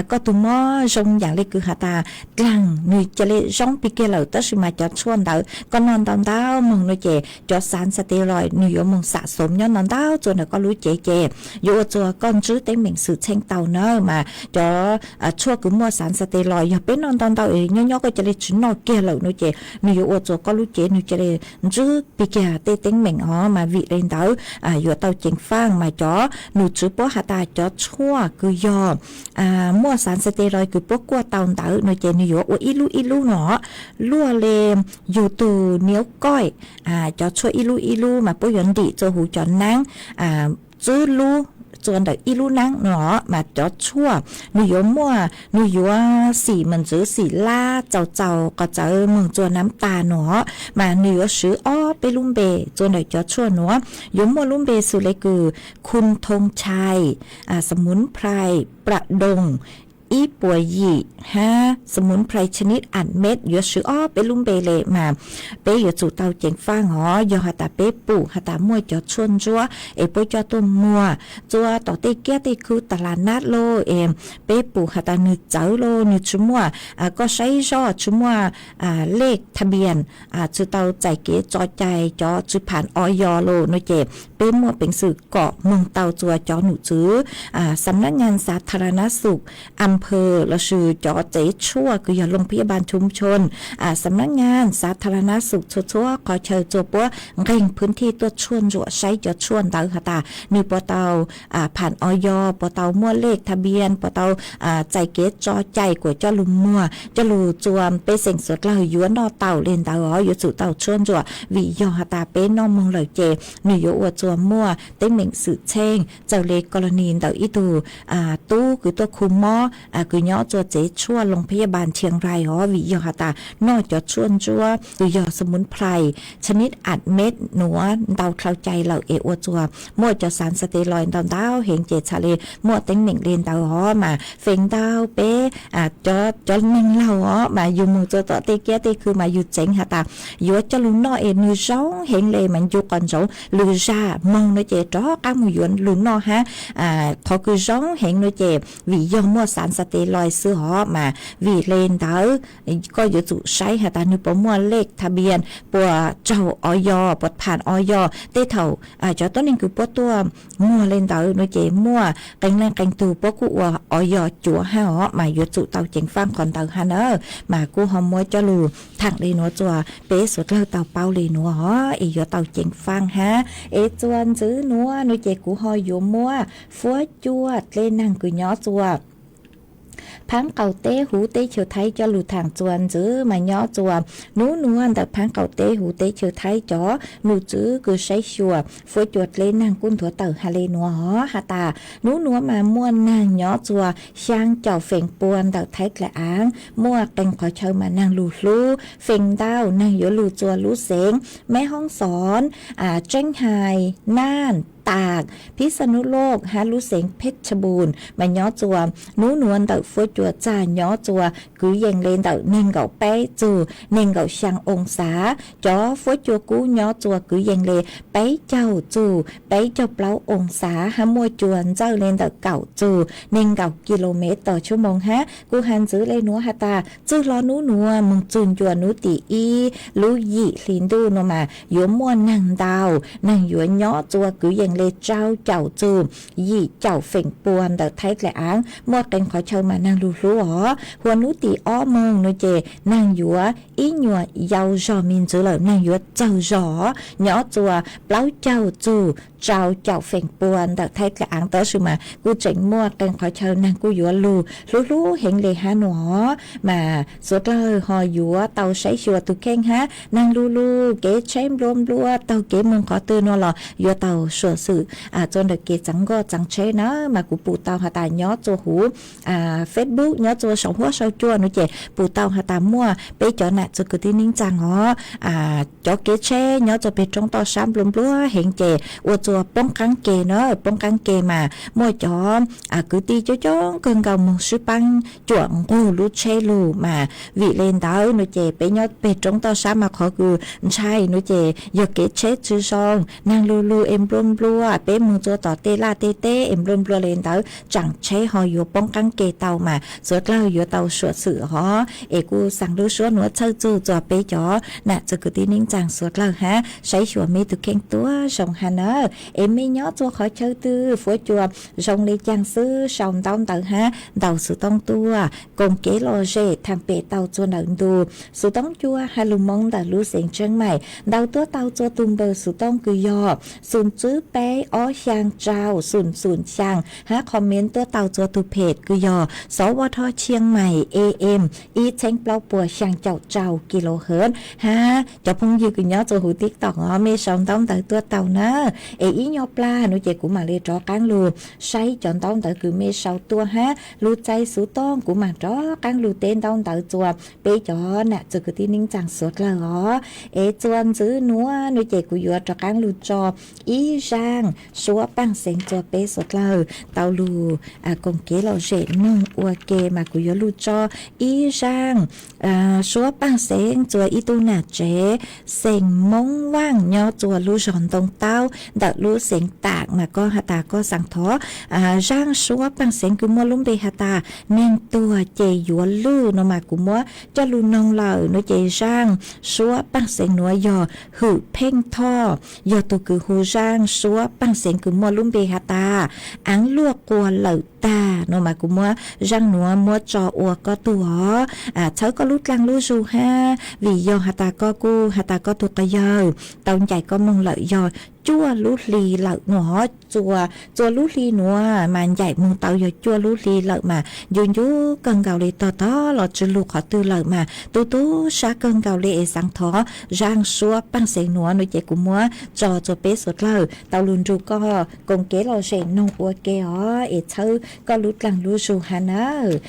koj tug mob zoo yaam le kws has tas dlaag nws ca le zoo pig kiag lawm tab sis mas cov tshuaj ntawd koj noj ntau ntau moog no ces cov xaav steroid nws yuav moog xam xoom nyob ntau ntau txua ntawm koj lub cev ces yuav ua txua koj ntswb teeb meem xwm txheej tau na mas cov tshuaj kws muaj xaav steroid yog peb noj ntau ntau es nyob nyob koj ca le tsi noj kiag lawm no ces nws yuav ua txua koj lub cev nws ca le ntswb pig kiag tej teeb meem os mas vim le ntawd yuav tau ceev faaj mas cov num tswv puab has tas cov tshuaj kws yog muaj xaav steroid kws puab kuaj tau ntawd no ces nws yuav ua ib lub ib lub no luaj le yug tug niav kaij, cov tshuaj ib lub ib lub mas puab yuav ntim txua huv cov naab tswb lub txua ntawm ib lub naab no mas cov tshuaj nws yuav muaj, nws yuav xim mas ntxwv xim lab txaus txaus qhov txawv moog txua naab tas no mas nws yuav swv ob peb lub npe txua ntawm cov tshuaj nuav. Yuav muaj lub npe xws le kws khun thoo chai, samunprai pram doos, ib puas yim hab samunprai chaniv admet yuav swv ob peb lub npe le mas peb yuav tsum tau ceev faaj os. Yog has tas peb pum has tas muaj cov tshuaj ntsuab es puab coj tuaj muag txua tom tej kiab tej khw tas las nab lauj es peb pum has tas nws txawv lauj, nws tsi muaj koj saib zoj tsi muaj lej tha npias, tsi tau txais kev tso cai cov tsi pham o yo lauj no ces peb muaj peev xwm kom moog tau txua cov num tswv xam nab nyas xav tha ra nab xum am phawv lossis cov tsev tshuaj kws yog loo phab yaj npaas chum chon, xam nab nyas xav tha ra nab xum txhua txhua qhov chaw txua puab nqeeg phwv thij tuaj tshuaj ntsuam saib cov tshuaj ntawd has tas nws puas tau pham o yo, puas tau muaj lej tha npias, puas tau txais kev tso cai kuas coj lug muag coj lug txua pej xeem suav dlawg yuav noj tau le ntawd os. Yuav tsum tau tshuaj ntsuam vim yog has tas peb noj moog lawm ces nws yuav ua txua muaj teeb meem xwm txheej txawm le koroni ntawm ib tug tub kws tuaj khu mob kws nyob txua tsev tshuaj loo phab yaj npaas Chiang Rai os, vim yog has tas noj cov tshuaj ntsuab kws yog samunprai chaniv admet nuav ntau dlhau cai lawm es ua txua muaj cov xaav xa tes lois ntau ntau heev ces txhad le muaj teeb meem le ntawd os. Mas feem ntau peb cov neeg laug os mas yug moog txua tom tej kiab tej khw mas yug tseev has tas yuav coj lug noj es nws zoo heev le mas ncu qos ntsoov lwm zag moog no ces rov qab moog yuav lug noj hab. Qhov kws zoo heev no ces vim yog muaj xaav xa tes lois xwb os. Mas vim le ntawd koj yuav tsum saib has tas nws puas muaj lej tha npias, puas raug o yo, puas pham o yo. Tej thaum cov tuab neeg kws puab tuaj muag le ntawd no ces muaj qee leej qee tug puab kuj ua o yo cuav hab os, mas yuav tsum tau ceev faaj qhov ntawd hab na. Mas kuj ho muab coj lug thaam le nuav txua peb suav dlawg tau paub le nuav os, es yuav tau ceev faaj hab. Es txua ntxiv nuav no ces kuv ho yuav muab fuab cuaj dlej neeg kws nyob txua Phaab qaum teb huv teb chaws Thaib coj lug thaam txuas ntxiv mas nyob txuas nub nuav ntawm phaab qaum teb huv teb chaws Thaib cov num tswv kws saib xyuas fuab cua dleb naag kuj nthuav tawm has le nuav hov has tas nub nuav mas muaj naag nyob txuas xyaa caum feem pua ntawm Thaib dlaim aav, muaj qee qhov chaw mas naag lug hlub feem ntau naag yuav lug txuas lub xeev Meb Hoob Xov, Tseeb Hais, Naaj, Tam, Phib Xa Nub Loj hab lub xeev Phej Tha Npum mas nyob txuas nub nuav ntawm fuab cua txag nyob txuas kwv yees le ntawm neeg nkaum peb txug neeg nkaum xyaa oo xav. Cov fuab cua kub nyob txuas kwv yees le peb caug txug peb caug plaub oo xav hab muaj cua ntxawj le ntawm kaum txug neeg nkaum kilomev tos tshua moog hab. Kuj has ntxiv le nuav has tas txwj hlo nub nuav moog txug ncua nub tim ib lub yim hli ntuj nuav mas yuav muaj naag ntau, naag yuav nyob txuas kwv yees le rau caum txug yim caum feem pua ntawm Thaib dlaim aav, muaj qee qhov chaw mas naag lug hlub hov. Hua nub tim ob moog nuav ces naag yuav ib nyuas yau zog me ntxiv lawm, naag yuav txawg zog nyob txuas plaub caug txug rau caum feem pua ntawm Thaib dlaim aav, tab sis mas kuj tseem muaj qee qhov chaw naag kuj yuav lug hlub hlub heev le hab nuav. Mas suav dlawg ho yuav tau saib xyuas tug kheej hab naag lug lug kev tsheb nplua nplua taug kev moog qhov twg nuav los yuav tau suam xwm txua ntawm kev txeev nkoj txeev tsheb na. Mas kuv pum tau has tas nyob txuas huv Facebook nyob txuas saum huab saum cua nuav ces pum tau has tas muaj peb cov nam txwv kwv tij neej tsaa hov cov kev tsheb nyob txuas peg roob toj sab nplua nplua heev ces ua txuas poob qaab ke na, poob qaab ke mas muaj cov kwv tij coob coob kawg nkaus moog sib paab cuam nqug lub tsheb lug mas vim le ntawd nuav ces peb nyob peg roob toj sab mas qhov kws ntshai nuav ces yog kev tsheb tsi zoo, naag lug lug es nplua nplua, peb moog txuas tom tej laj tej teb es nplua nplua le ntawd tsaam tsheb ho yuav poob qaab ke tau mas suav dlawg yuav tau suam xwm hov. Es kuj xaa lub suab nuav txhawj txug txuas peb cov nam txwv kwv tij neej tsaa suav dlawg hab saib xyuas mej tug kheej tuab zoo hab na. Es mej nyob txuas qhov chaw twg, fuab cua zoo le caag xwb sau ntaub ntawv hab ntaus xuv tooj tuaj koom kev lom zem thaam pem tau txuas ntawm ntu xuv tooj cua hab lug Moob ntawm lub xeev Tseeb Maim, ntaus tuaj tau txuas tug npawb xuv tooj kws yog xum tswb peb ob xyaa rau xum xum xyaa hab comment tuaj tau txuas tug phem kws yog Xov Vaj Thoj Tshiab Maim A M ib txheeb plaub puas xyaa caum rau kilohertz hab cov phooj ywg kws nyob txuas huv TikTok os mej sau ntaub ntawv tuaj tau na. Es ib nyuas plag nuav ces kuv maam le rov qaab lug saib cov ntaub ntawv kws mej sau tuaj hab lug txais xuv tooj kuv maam rov qaab lug teb ntaub ntawv txuas peb cov nam txwv kwv tij neej tsaa suav dlawg os. Es txuas ntxiv nuav nuav ces kuv yuav rov qaab lug tso ib zaaj suab paaj xeev txuas peb suav dlawg tau lug koom kev lom zem noog ua ke mas kuv yuav lug tso ib zaaj suab paaj xeev txuas ib tug nam tsev xeem Moob Vaaj nyob txuas lub zog Ntoo Taub ntawm lub xeev Tam mas koj has tas koj xaav thov zaaj suab paaj xeev kws muaj lub npe has tas neeg tuag ces yuav lwj no mas kuv muab coj lug noog lawm no ces zaaj suab paaj xeev nuav yog Hwm Pheej Thoj, yog tug kws hu zaaj suab paaj xeev kws muaj lub npe has tas aav luaj quas lawm tag no mas kuv muab zaaj nuav muab tso ua koj tug os. Txhawb koj lub dlaag lub zug hab vim yog has tas koj kuj has tas koj tug quas yawg tau ncaim koj moog lawm yog cuaj lub hli lawm no. Txuas lub hli nuav mas ncaim moog tau yog cuaj lub hli lawm mas ncu ncu kawg nkaus le, tog tog los tsi lug qhov twg lawm mas tu tu sab kawg nkaus le es xaav thov zaaj suab paaj xeev nuav no ces kuv muab tso txuas peb suav dlawg tau lug nrug koj koom kev lom zem noog ua ke os es txhawb koj lub dlaag lub zug hab nawb.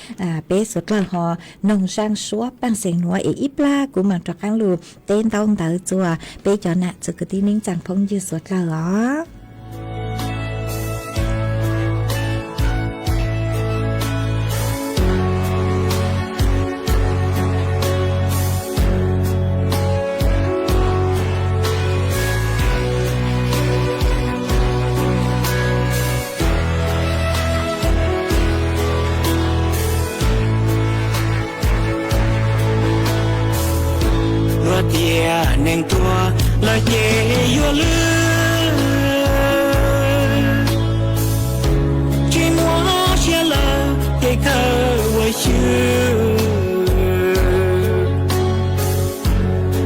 Peb suav dlawg ho noog zaaj suab paaj xeev nuav es ib plag kuv maam rov qaab lug teb ntaub ntawv txuas peb cov nam txwv kwv tij neej tsaa phooj ywg suav dlawg os. Luag tias neeg tuag lawm ces yuav lwj, tsis muaj siab lawm ces khaws ua xyw.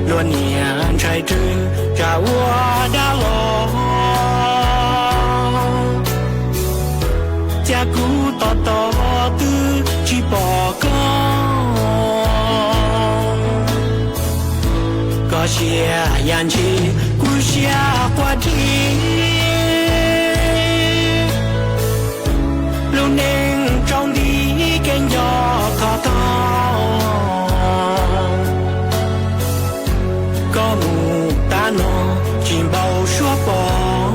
Luag niam ntshai rwg tsam ua dab los, cas kuv tos tos twb tsis pom Sia yam ntsis kuv siab quaj dib, lub neej tsaus nti kev nco thov tau. Koj mus tav no tsis npaum suab pom,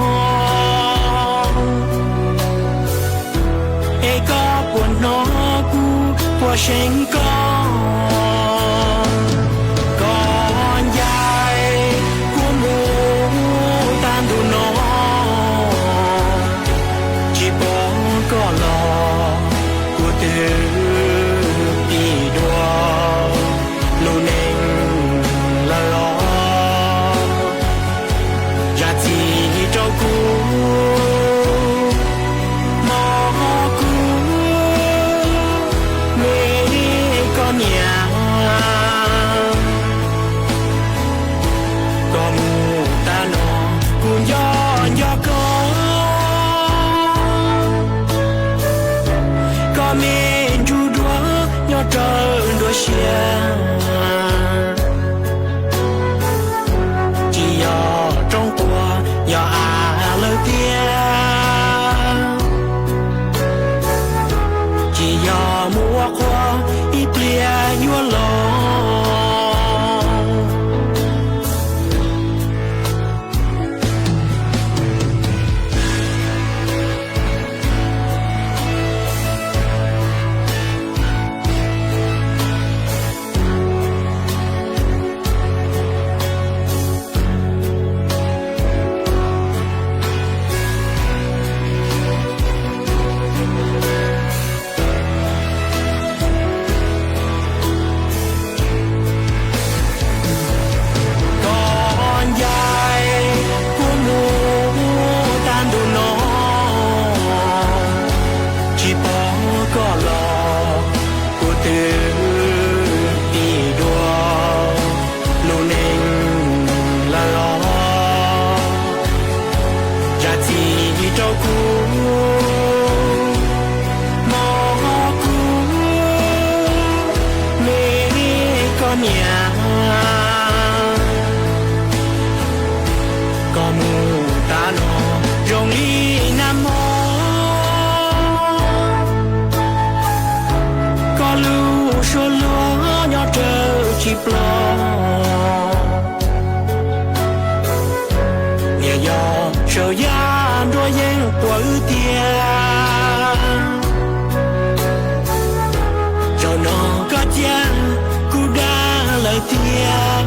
es koj puas hnov kuv puas seev koj? Koj ncaim kuv mus tag ntu no, tsis pom koj los kuv twb pib dua lub neej lawm os. Zam txim rau kuv, mog, kuv me koj niam. Koj mus tav no kuv nco nco koj, koj me ntsuj duav nyob rawv nruab siab. Tsis yog rooj quas yog av lawm tiag, tsis yog mus ua qhua ib pliag yuav los. Koj ncaim kuv mus tag ntu no, tsis pom koj los kuv twb pib dua lub neej lawm os. Zam txim rau kuv, mog, kuv me koj niam. Koj mus tav no zoo li nag hmo, koj lub suab luag nyob rawv tsis ploj. Niam yog saum yaj nruab yeeb quas wb tiag, zaum no koj cia kuv dag lawm tiag.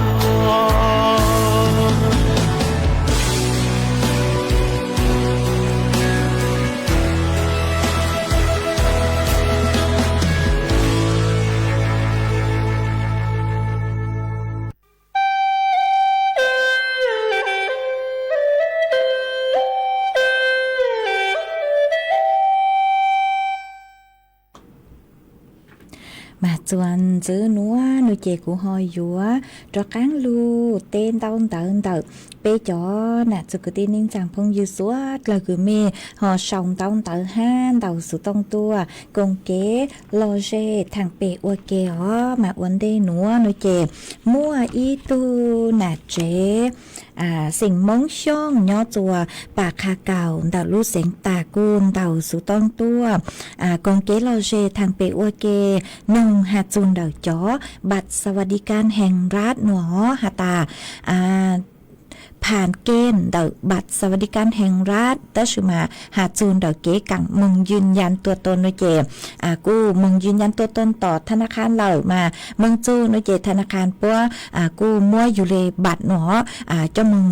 Mas txuas ntxiv nuav no ces kuv ho yuav rov qaab lug teb ntaub ntawv ntawm peb cov nam txiv kwv tij neej tsaa phooj ywg suav dlawg kws mej ho sau ntaub ntawv hab ntaus xuv tooj tuaj koom kev lom zem thaam pem ua ke os. Mas ua ntej nuav no ces muaj ib tug nam tsev xeem Moob Xyooj nyob txuas Pas Qha Kaus ntawm lub xeev Tas kuj ntaus xuv tooj tuaj koom kev lom zem thaam pem ua ke, noog has txug ntawm cov บัตรสวัสดิการแห่งรัฐ nuav has tas ผ่านเกณฑ์ ntawm บัตรสวัสดิการแห่งรัฐ tab sis mas has txug ntawm kev kaam moog ยืนยันตัวตน no ces kuj moog ยืนยันตัวตน tom thab na kha lawm mas moog txug no ces thab na kha puab kuj muab yug le บัตร nuav coj moog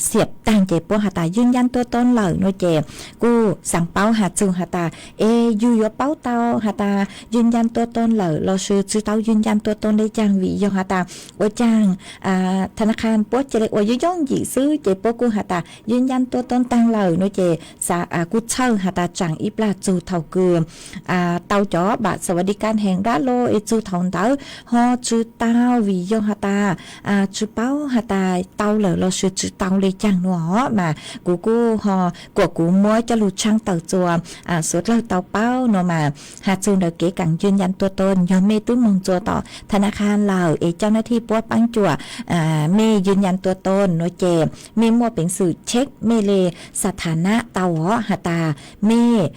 xiam taag ces puab has tas ยืนยันตัวตน lawm no ces kuj xaav paub has txug has tas es yug yuav paub tau has tas ยืนยันตัวตน lawm lossis tsi tau ยืนยันตัวตน le caag, vim yog has tas ua caag thab na kha puab ca le ua yooj yooj yim xwb ces puab kuj has tas yws ncan tua toon taag lawm no ces kuj txhawj has tas tsaam ib plag txug thaum kws tau cov npam xas vas di kas heev dlab lawm es txug thaum ntawd ho tsi tau vim yog has tas tsi paub has tas tau lawm los sis tsi tau le caag nua os. Mas kuv kuj ho kuas kuv muab coj lug tshaab tawm txuas suav dlawg tau paub no mas has txug ntawm kev kaam yws ncan tua toon, yog mej tub moog txuas tom tha na kha lawm es coj nab thij puab paab cuam mej yws ncan tua toon no ces mej muaj peev xwm check mej le xas tha na tau os has tas mej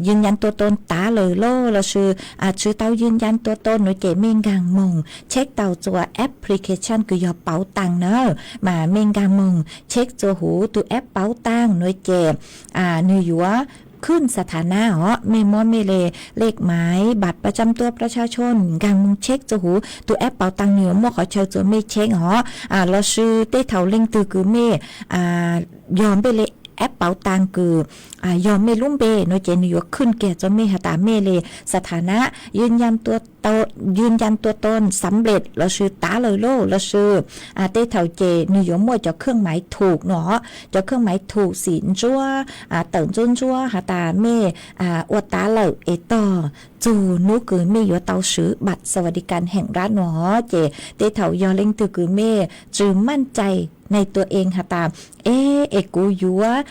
yws ncan tua toon tav lawm lawm los sis tsi tau yws ncan tua toon no ces mej nkaag moog check tau txuas application kws yog pauv taag na. Mas mej nkaag moog check txuas huv tug app pauv taag no ces nwg yuav khwj xas tha na os, mej muab mej le lej maiv npam pab tsab tuab pab tshab tshooj nkaag moog check txuas huv tug app pauv taag, nwg yuav muaj qhov chaw txuas mej check os. Los sis tej thaum leej twg kws mej yog npe le app pauv taag kws yog mej lub npe no ces nwg yuav khwj kiag txuas mej has tas mej le xas tha na yws ncan tua toon xav nplej los sis tav lawm lawm los sis tej thaum ces nwg yuav muaj cov khwj maiv thum no, cov khwj maiv thum xim ntsuab tawm ntsuab ntsuab has tas mej ua tav lawm es tog txug nub kws mej yuav tau swv npam xas vas di kas heev dlab no. Ces tej thaum yog leej twg kws mej tsi maaj cai nai tua eeg has tas es kuv yuav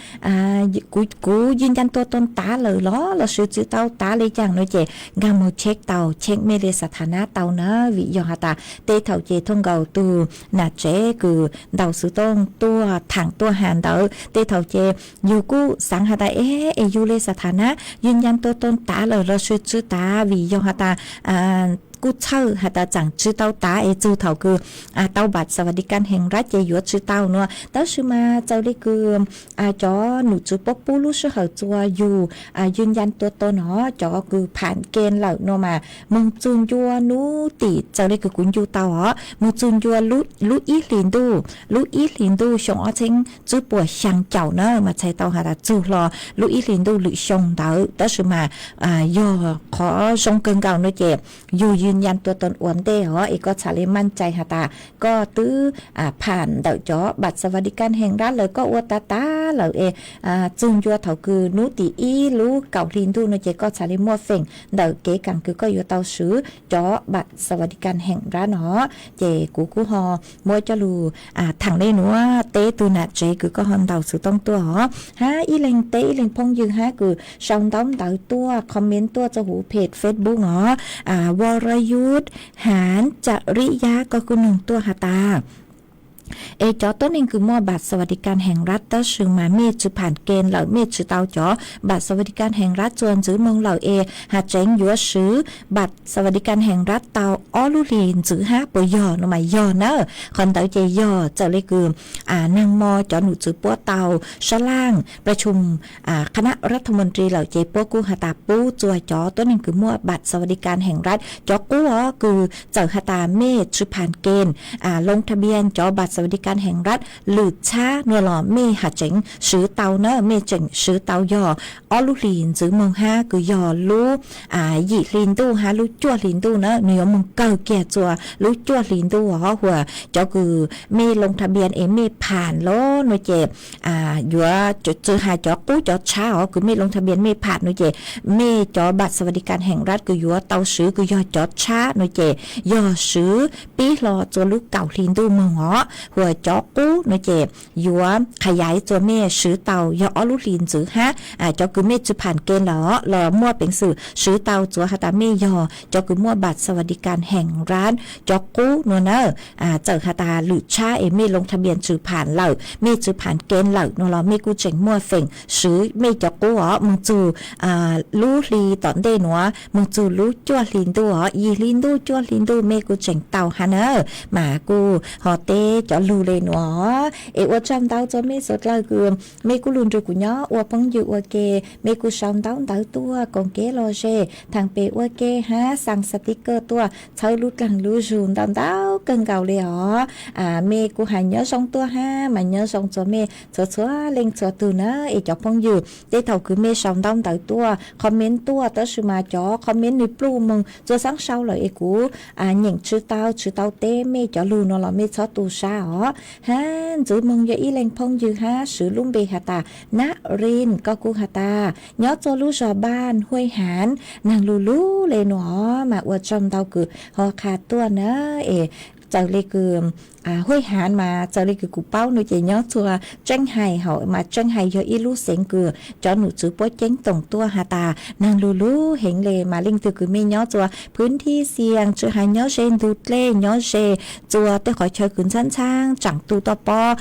kuv yws ncan tua toon tav lawm los los sis tsi tau tav le caag no ces nkaag moog check tau, check mej le xas tha na tau na. Vim yog has tas tej thaum ces thooj nkaus tug nam tsev kws ntaus xov tooj tuaj thaam tuaj has ntawd tej thaum ces yug kuj xaav has tas es es yug le xas tha na yws ncan tua toon tav lawm los sis tsi tav vim yog has tas kuj txhawj has tas tsaam tsi tau tav es txug thaum kws tau npam xas vas di kas heev dlab ces yuav tsi tau nua. Tab sis mas txawm le kws cov num tswv puab pub lub sij hawm txuas yug yws ncan tua toon no, cov kws pham ke lawm no mas moog txug ncua nub tim txawm le kws kuv ncu tau os moog txug ncua lub ib hlis ntuj, lub ib hlis ntuj xyoo ob txheeb tswb puas xyaa caum na mas txhais tau has tas txug hlo lub ib hlis ntuj lwm xyoo ntawd. Tab sis mas yog qhov zoo kawg nkaus no ces yug yws ncan tua toon ua ntej os es koj txhad le maaj cai has tas koj twb pham ntawm cov npam xas vas di kas heev dlab lawm, koj ua tav tav lawm es txug ncua thaum kws nub tim ib lub kaum hli ntuj no ces koj txhad le muaj feem ntawm kev kaam kws koj yuav tau swv cov npam xas vas di kas heev dlab no. Ces kuv kuj ho muab coj lug thaam le nuav teb tug nam tsev kws koj ho ntaus xov tooj tuaj os. Hab ib leeg teb ib leeg phooj ywg hab kws sau ntaub ntawv tuaj comment tuaj txug huv page Facebook os, Wrayut Haav Cariya, koj kuj noog tuaj has tas es cov tuab neeg kws muaj npam xas vas di kas heev dlab tab sis mas mej tsi pham ke lawm, mej tsi tau cov npam xas vas di kas heev dlab txuas ntxiv moog lawm es has tseev yuav swv npam xas vas di kas heev dlab tau ob lub hlis ntxiv hab puas yog no mas yog na. Qhov ntawd ces yog txawm le kws nag mo cov num tswv puab tau sab laaj pla tshum khana rathas montri lawm ces puab kuj has tas pub txuas cov tuab neeg kws muaj npam xas vas di kas heev dlab, cov qub os kws txawm has tas mej tsi pham ke loo tha npias cov npam xas vas di kas heev dlab lwm tshab no los mej has tseev swv tau na, mej tseem swv tau yog ob lub hlis ntxiv moog hab kws yog lub yim hli ntuj hab lub cuaj hli ntuj na, nwg yuav moog kawg kiag txuas lub cuaj hli ntuj os. Huas cov kws mej loo tha npias es mej pham lawm no ces yuav tsi has cov qub cov tshab os, kws mej loo tha npias mej pham no ces mej cov npam xas vas di kas heev dlab kws yuav tau swv kws yog cov tshab no ces yog swv pib hlo txuas lub kaum hli ntuj moog os. Huas cov qub no ces yuav qha yaiv txuas mej swv tau yog ob lub hlis ntxiv hab. Cov kws mej tsi pham ke lawm los muaj peev xwm swv tau txuas has tas mej yog cov kws muaj npam xas vas di kas heev dlab cov qub no na. Txawm has tas lwm tshab es mej loo tha npias tsi pham lawm, mej tsi pham ke lawm no los mej kuj tseem muaj feem swv mej cov qub os moog txug lub hli tom ntej nuav, moog txug lub cuaj hli ntuj os, yim hli ntuj cuaj hli ntuj mej kuj tseem tau hab na. Mas kuj ho teb cov lug le nuav es ua tsaug ntau txug mej suav dlawg kws mej kuj lug nrug kuv nyob ua phooj ywg ua ke, mej kuj sau ntaub ntawv tuaj koom kev lom zem thaam pem ua ke hab xaa xas tiv kawj tuaj txhawb lub dlaag lub zug ntau ntau kawg nkaus le os. Mej kuj has nyob zoo tuaj hab mas nyob zoo txug mej txhua txhua leej txhua tug na. Es cov phooj ywg tej thaum kws mej sau ntaub ntawv tuaj comment tuaj tab sis mas cov comment nwg pluj moog txua xaav sau lawm es kuv nyeem tsi tau tsi tau teb mej cov lug no los mej txhob tu sab. os. Hab ntxwv moog yog ib leeg phooj ywg hab swv lub npe has tas Nab Rin, koj kuj has tas nyob txug lub zog Npaj Huaj Hav, naag lug lug le nuav mas ua tsaug ntau kws ho qha tuaj na. Es txawm le kws Huaj Hav mas txawm le kws kuv paub nuav ces nyob txug Tseeb Hais hauv mas Tseeb Hais yog ib lub xeev kws cov num tswv puab ceeb toom tuaj has tas naag lug lug heev le mas leej twg kws mej nyob txug phwv thib xiam tsi has nyob ze ntug dlej nyob ze txug tej qhov chaw kws ntxhab ntxhab tsaam tu toj pob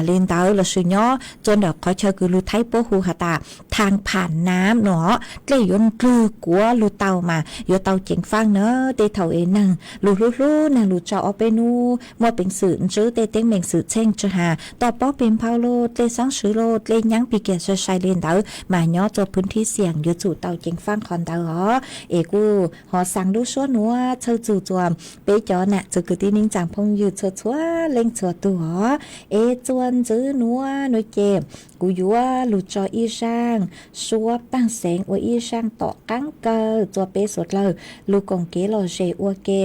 le ntawd lossis nyob txug ntawm qhov chaw kws lug Thaib puab hu has tas thaag pham nam nuav dlej yuav ndlwg kuav lug tau mas yuav tau ceev faaj na. Tej thaum es naag lug hlub hlub naag lug tso ob peb nub muaj peev xwm ntsib tej teeb meem xwm txheej tsi has toj pob peg nphau lug dlej xaab swv lug dlej nyaab pig kiag sai sai le ntawd mas nyob txug phwv thib xiam yuav tsum tau ceev faaj qhov ntawd os. Es kuj ho xaa lub suab nuav txhawj txug txug peb cov nam txwv kwv tij neej tsaa phooj ywg txhua txhua leej txhua tug os. Es txuas ntxiv nuav nuav ces kuv yuav lug tso ib zaaj suab paaj xeev ua ib zaaj tom qaab kawg txug peb suav dlawg lug koom kev lom zem ua ke.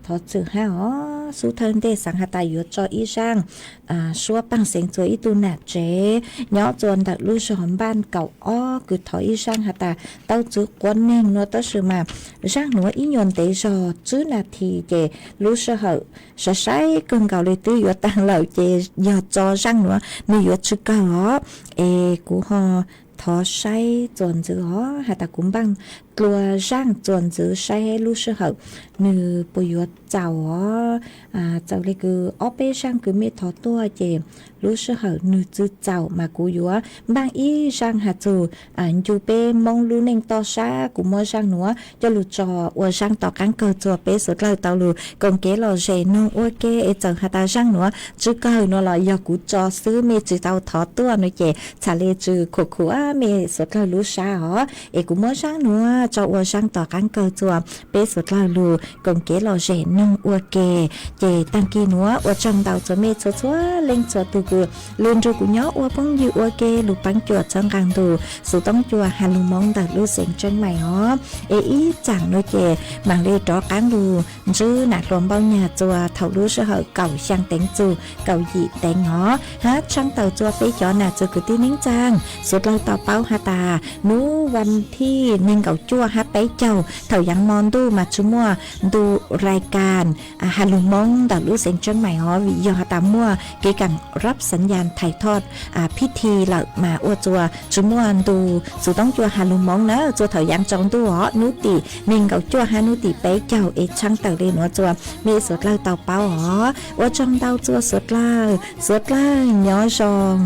Thov txim hab os, xub thawj ntej xaav has tas yuav tso ib zaaj suab paaj xeev txug ib tug nam tsev nyob txug ntawm lub zog Npaj Kaum Ob kws thov ib zaaj has tas tau txwv quav neeg nuav tab sis mas zaaj nuav ib nyuas ntev zog tsib nas this ces lub sij hawm saib saib kawg nkaus le twb yuav taag lawm ces yog tso zaaj nuav nwg yuav tsi kawg os. Es kuv ho thov saib txuas ntxiv os has tas kuv npaaj dlua zaaj txuas ntxiv saib lub sij hawm nwg puas yuav txaus os. Txawm le kws ob peb zaaj kws mej thov tuaj ces lub sij hawm nwg tsi txaus mas kuv yuav npaaj ib zaaj has txug ncu peb Moob lub neej toj sab. Kuv muab zaaj nuav coj lug tso ua zaaj tom qaab kawg txug peb suav dlawg tau lug koom kev lom zem noog ua ke. Es txawm has tas zaaj nuav tsi kawg nuav los yog kuv tso xwb mej tsi tau thov tuaj nuav ces txhad le tsi khuv khuv mej suav dlawg lub sab os. Es kuv muab zaaj nuav tso ua zaaj tom qaab kawg txug peb suav dlawg lug koom kev lom zem noog ua ke. Ces taag kis nuav ua tsaug ntau txug mej txhua txhua leej txhua tug kws lug nrug kuv nyob ua phooj ywg ua ke lug paab cuam txhawb nqaa ntu xuv toob cua has lug Moob ntawm lub xeev Tseeb Mais os. Es ib tsaam nuav ces maam le rov qaab lug ntsib nam hluas Npauj Nyag txug thaum lub sij hawm kaum xyaa teev txug kaum yim teev os. Hab tshaaj tawm txug peb cov nam txwv kwv tij neej tsaa suav dlawg tau paub has tas nub vas thij neeg nkaum cuaj hab peb caug thaum yaav mo ntuj mas tsi muaj ntu rai kas has lug Moob ntawm lub xeev Tseeb Mais os, vim yog has tas muaj kev kaam rab xav yas thais thoj phib thi lawm mas ua txug tsi muaj ntu xuv toob cua has lug Moob na. Txug thaum yaav tsaus ntuj os, nub tim neeg nkaum cuaj hab nub tim peb caug. Es tshaaj tawm le nuav txug mej suav dlawg tau paub os. Ua tsaug ntau txug suav dlawg, suav dlawg nyob zoo.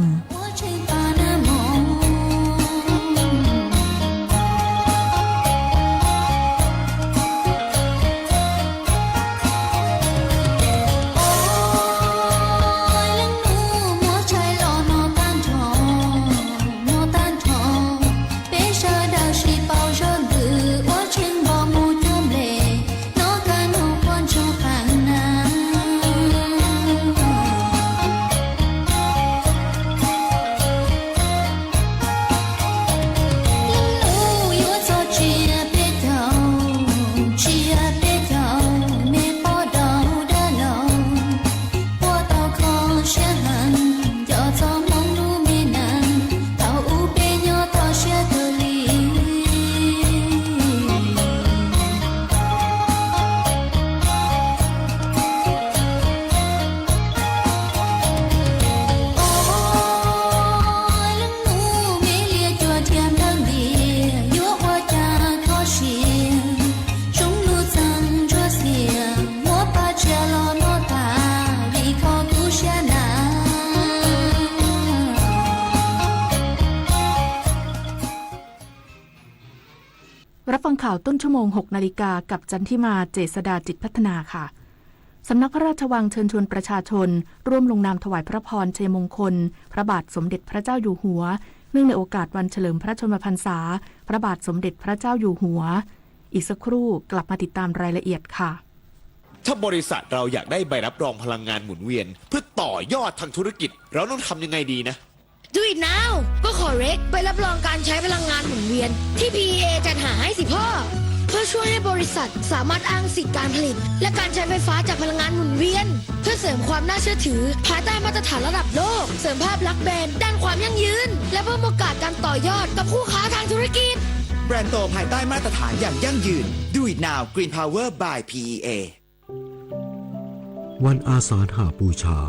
รับฟังข่าวต้นชั่วโมง หกนาฬิกา กับจันทิมา เจษฎาจิตพัฒนาค่ะ สำนักพระราชวังเชิญชวนประชาชน ร่วมลงนามถวายพระพรชัยมงคล พระบาทสมเด็จพระเจ้าอยู่หัว เนื่องในโอกาสวันเฉลิมพระชนมพรรษา พระบาทสมเด็จพระเจ้าอยู่หัว อีกสักครู่กลับมาติดตามรายละเอียดค่ะ ถ้าบริษัทเราอยากได้ใบรับรองพลังงานหมุนเวียนเพื่อต่อยอดทางธุรกิจ เราต้องทำยังไงดีนะ Do it now ก็ขอเรคใบรับรองการใช้พลังงานหมุนเวียนที่ พีอีเอ จัดหาให้สิพ่อ เพื่อช่วยให้บริษัทสามารถอ้างสิทธิ์การผลิตและการใช้ไฟฟ้าจากพลังงานหมุนเวียน เพื่อเสริมความน่าเชื่อถือภายใต้มาตรฐานระดับโลก เสริมภาพลักษณ์แบรนด์ด้านความยั่งยืน และเพิ่มโอกาสการต่อยอดกับคู่ค้าทางธุรกิจ แบรนด์โตภายใต้มาตรฐานอย่างยั่งยืน Do it now Green Power by พีอีเอ วันอาสาฬหบูชา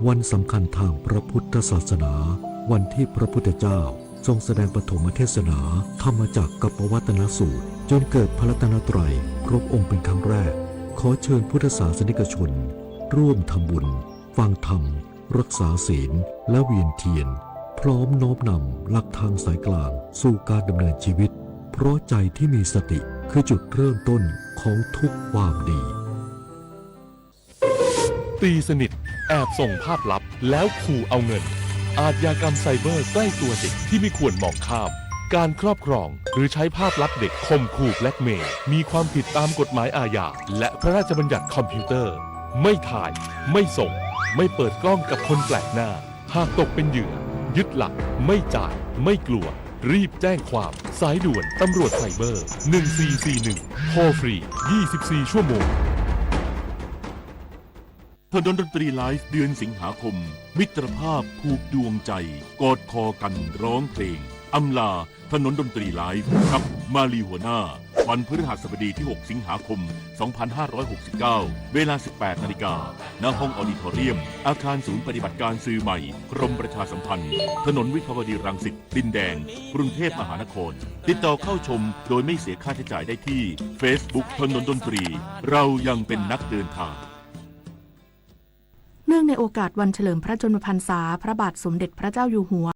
วันสำคัญทางพระพุทธศาสนา วันที่พระพุทธเจ้าทรงแสดงปฐมเทศนาธรรมจักรกัปปวัตนสูตร จนเกิดพระรัตนตรัยครบองค์เป็นครั้งแรก ขอเชิญพุทธศาสนิกชน ร่วมทำบุญ ฟังธรรม รักษาศีล และเวียนเทียน พร้อมน้อมนำหลักธรรมสายกลางสู่การดำเนินชีวิต เพราะใจที่มีสติคือจุดเริ่มต้นของทุกความดี ตีสนิท แอบส่งภาพลับแล้วขู่เอาเงิน อาชญากรรมไซเบอร์ใกล้ตัวเด็กที่ไม่ควรมองข้าม การครอบครองหรือใช้ภาพลับเด็กข่มขู่แบล็กเมย์ มีความผิดตามกฎหมายอาญา และพระราชบัญญัติคอมพิวเตอร์ ไม่ถ่าย ไม่ส่ง ไม่เปิดกล้องกับคนแปลกหน้า หากตกเป็นเหยื่อ ยึดหลัก ไม่จ่าย ไม่กลัว รีบแจ้งความ สายด่วนตำรวจไซเบอร์ หนึ่งสี่สี่หนึ่ง โทรฟรี ยี่สิบสี่ ชั่วโมง ถนนดนตรีไลฟ์เดือนสิงหาคม มิตรภาพผูกดวงใจ กอดคอกันร้องเพลง อำลาถนนดนตรีไลฟ์กับมาลีหัวหน้า วันพฤหัสบดีที่ หก สิงหาคม สองพันห้าร้อยหกสิบเก้า เวลา สิบแปดนาฬิกา ณ ห้องออดิทอเรียม อาคารศูนย์ปฏิบัติการสื่อใหม่ กรมประชาสัมพันธ์ ถนนวิภาวดีรังสิต ดินแดง กรุงเทพมหานคร ติดต่อเข้าชมโดยไม่เสียค่าใช้จ่ายได้ที่ Facebook ถนนดนตรี เรายังเป็นนักเดินทาง เนื่องในโอกาสวันเฉลิมพระชนมพรรษาพระบาทสมเด็จพระเจ้าอยู่หัว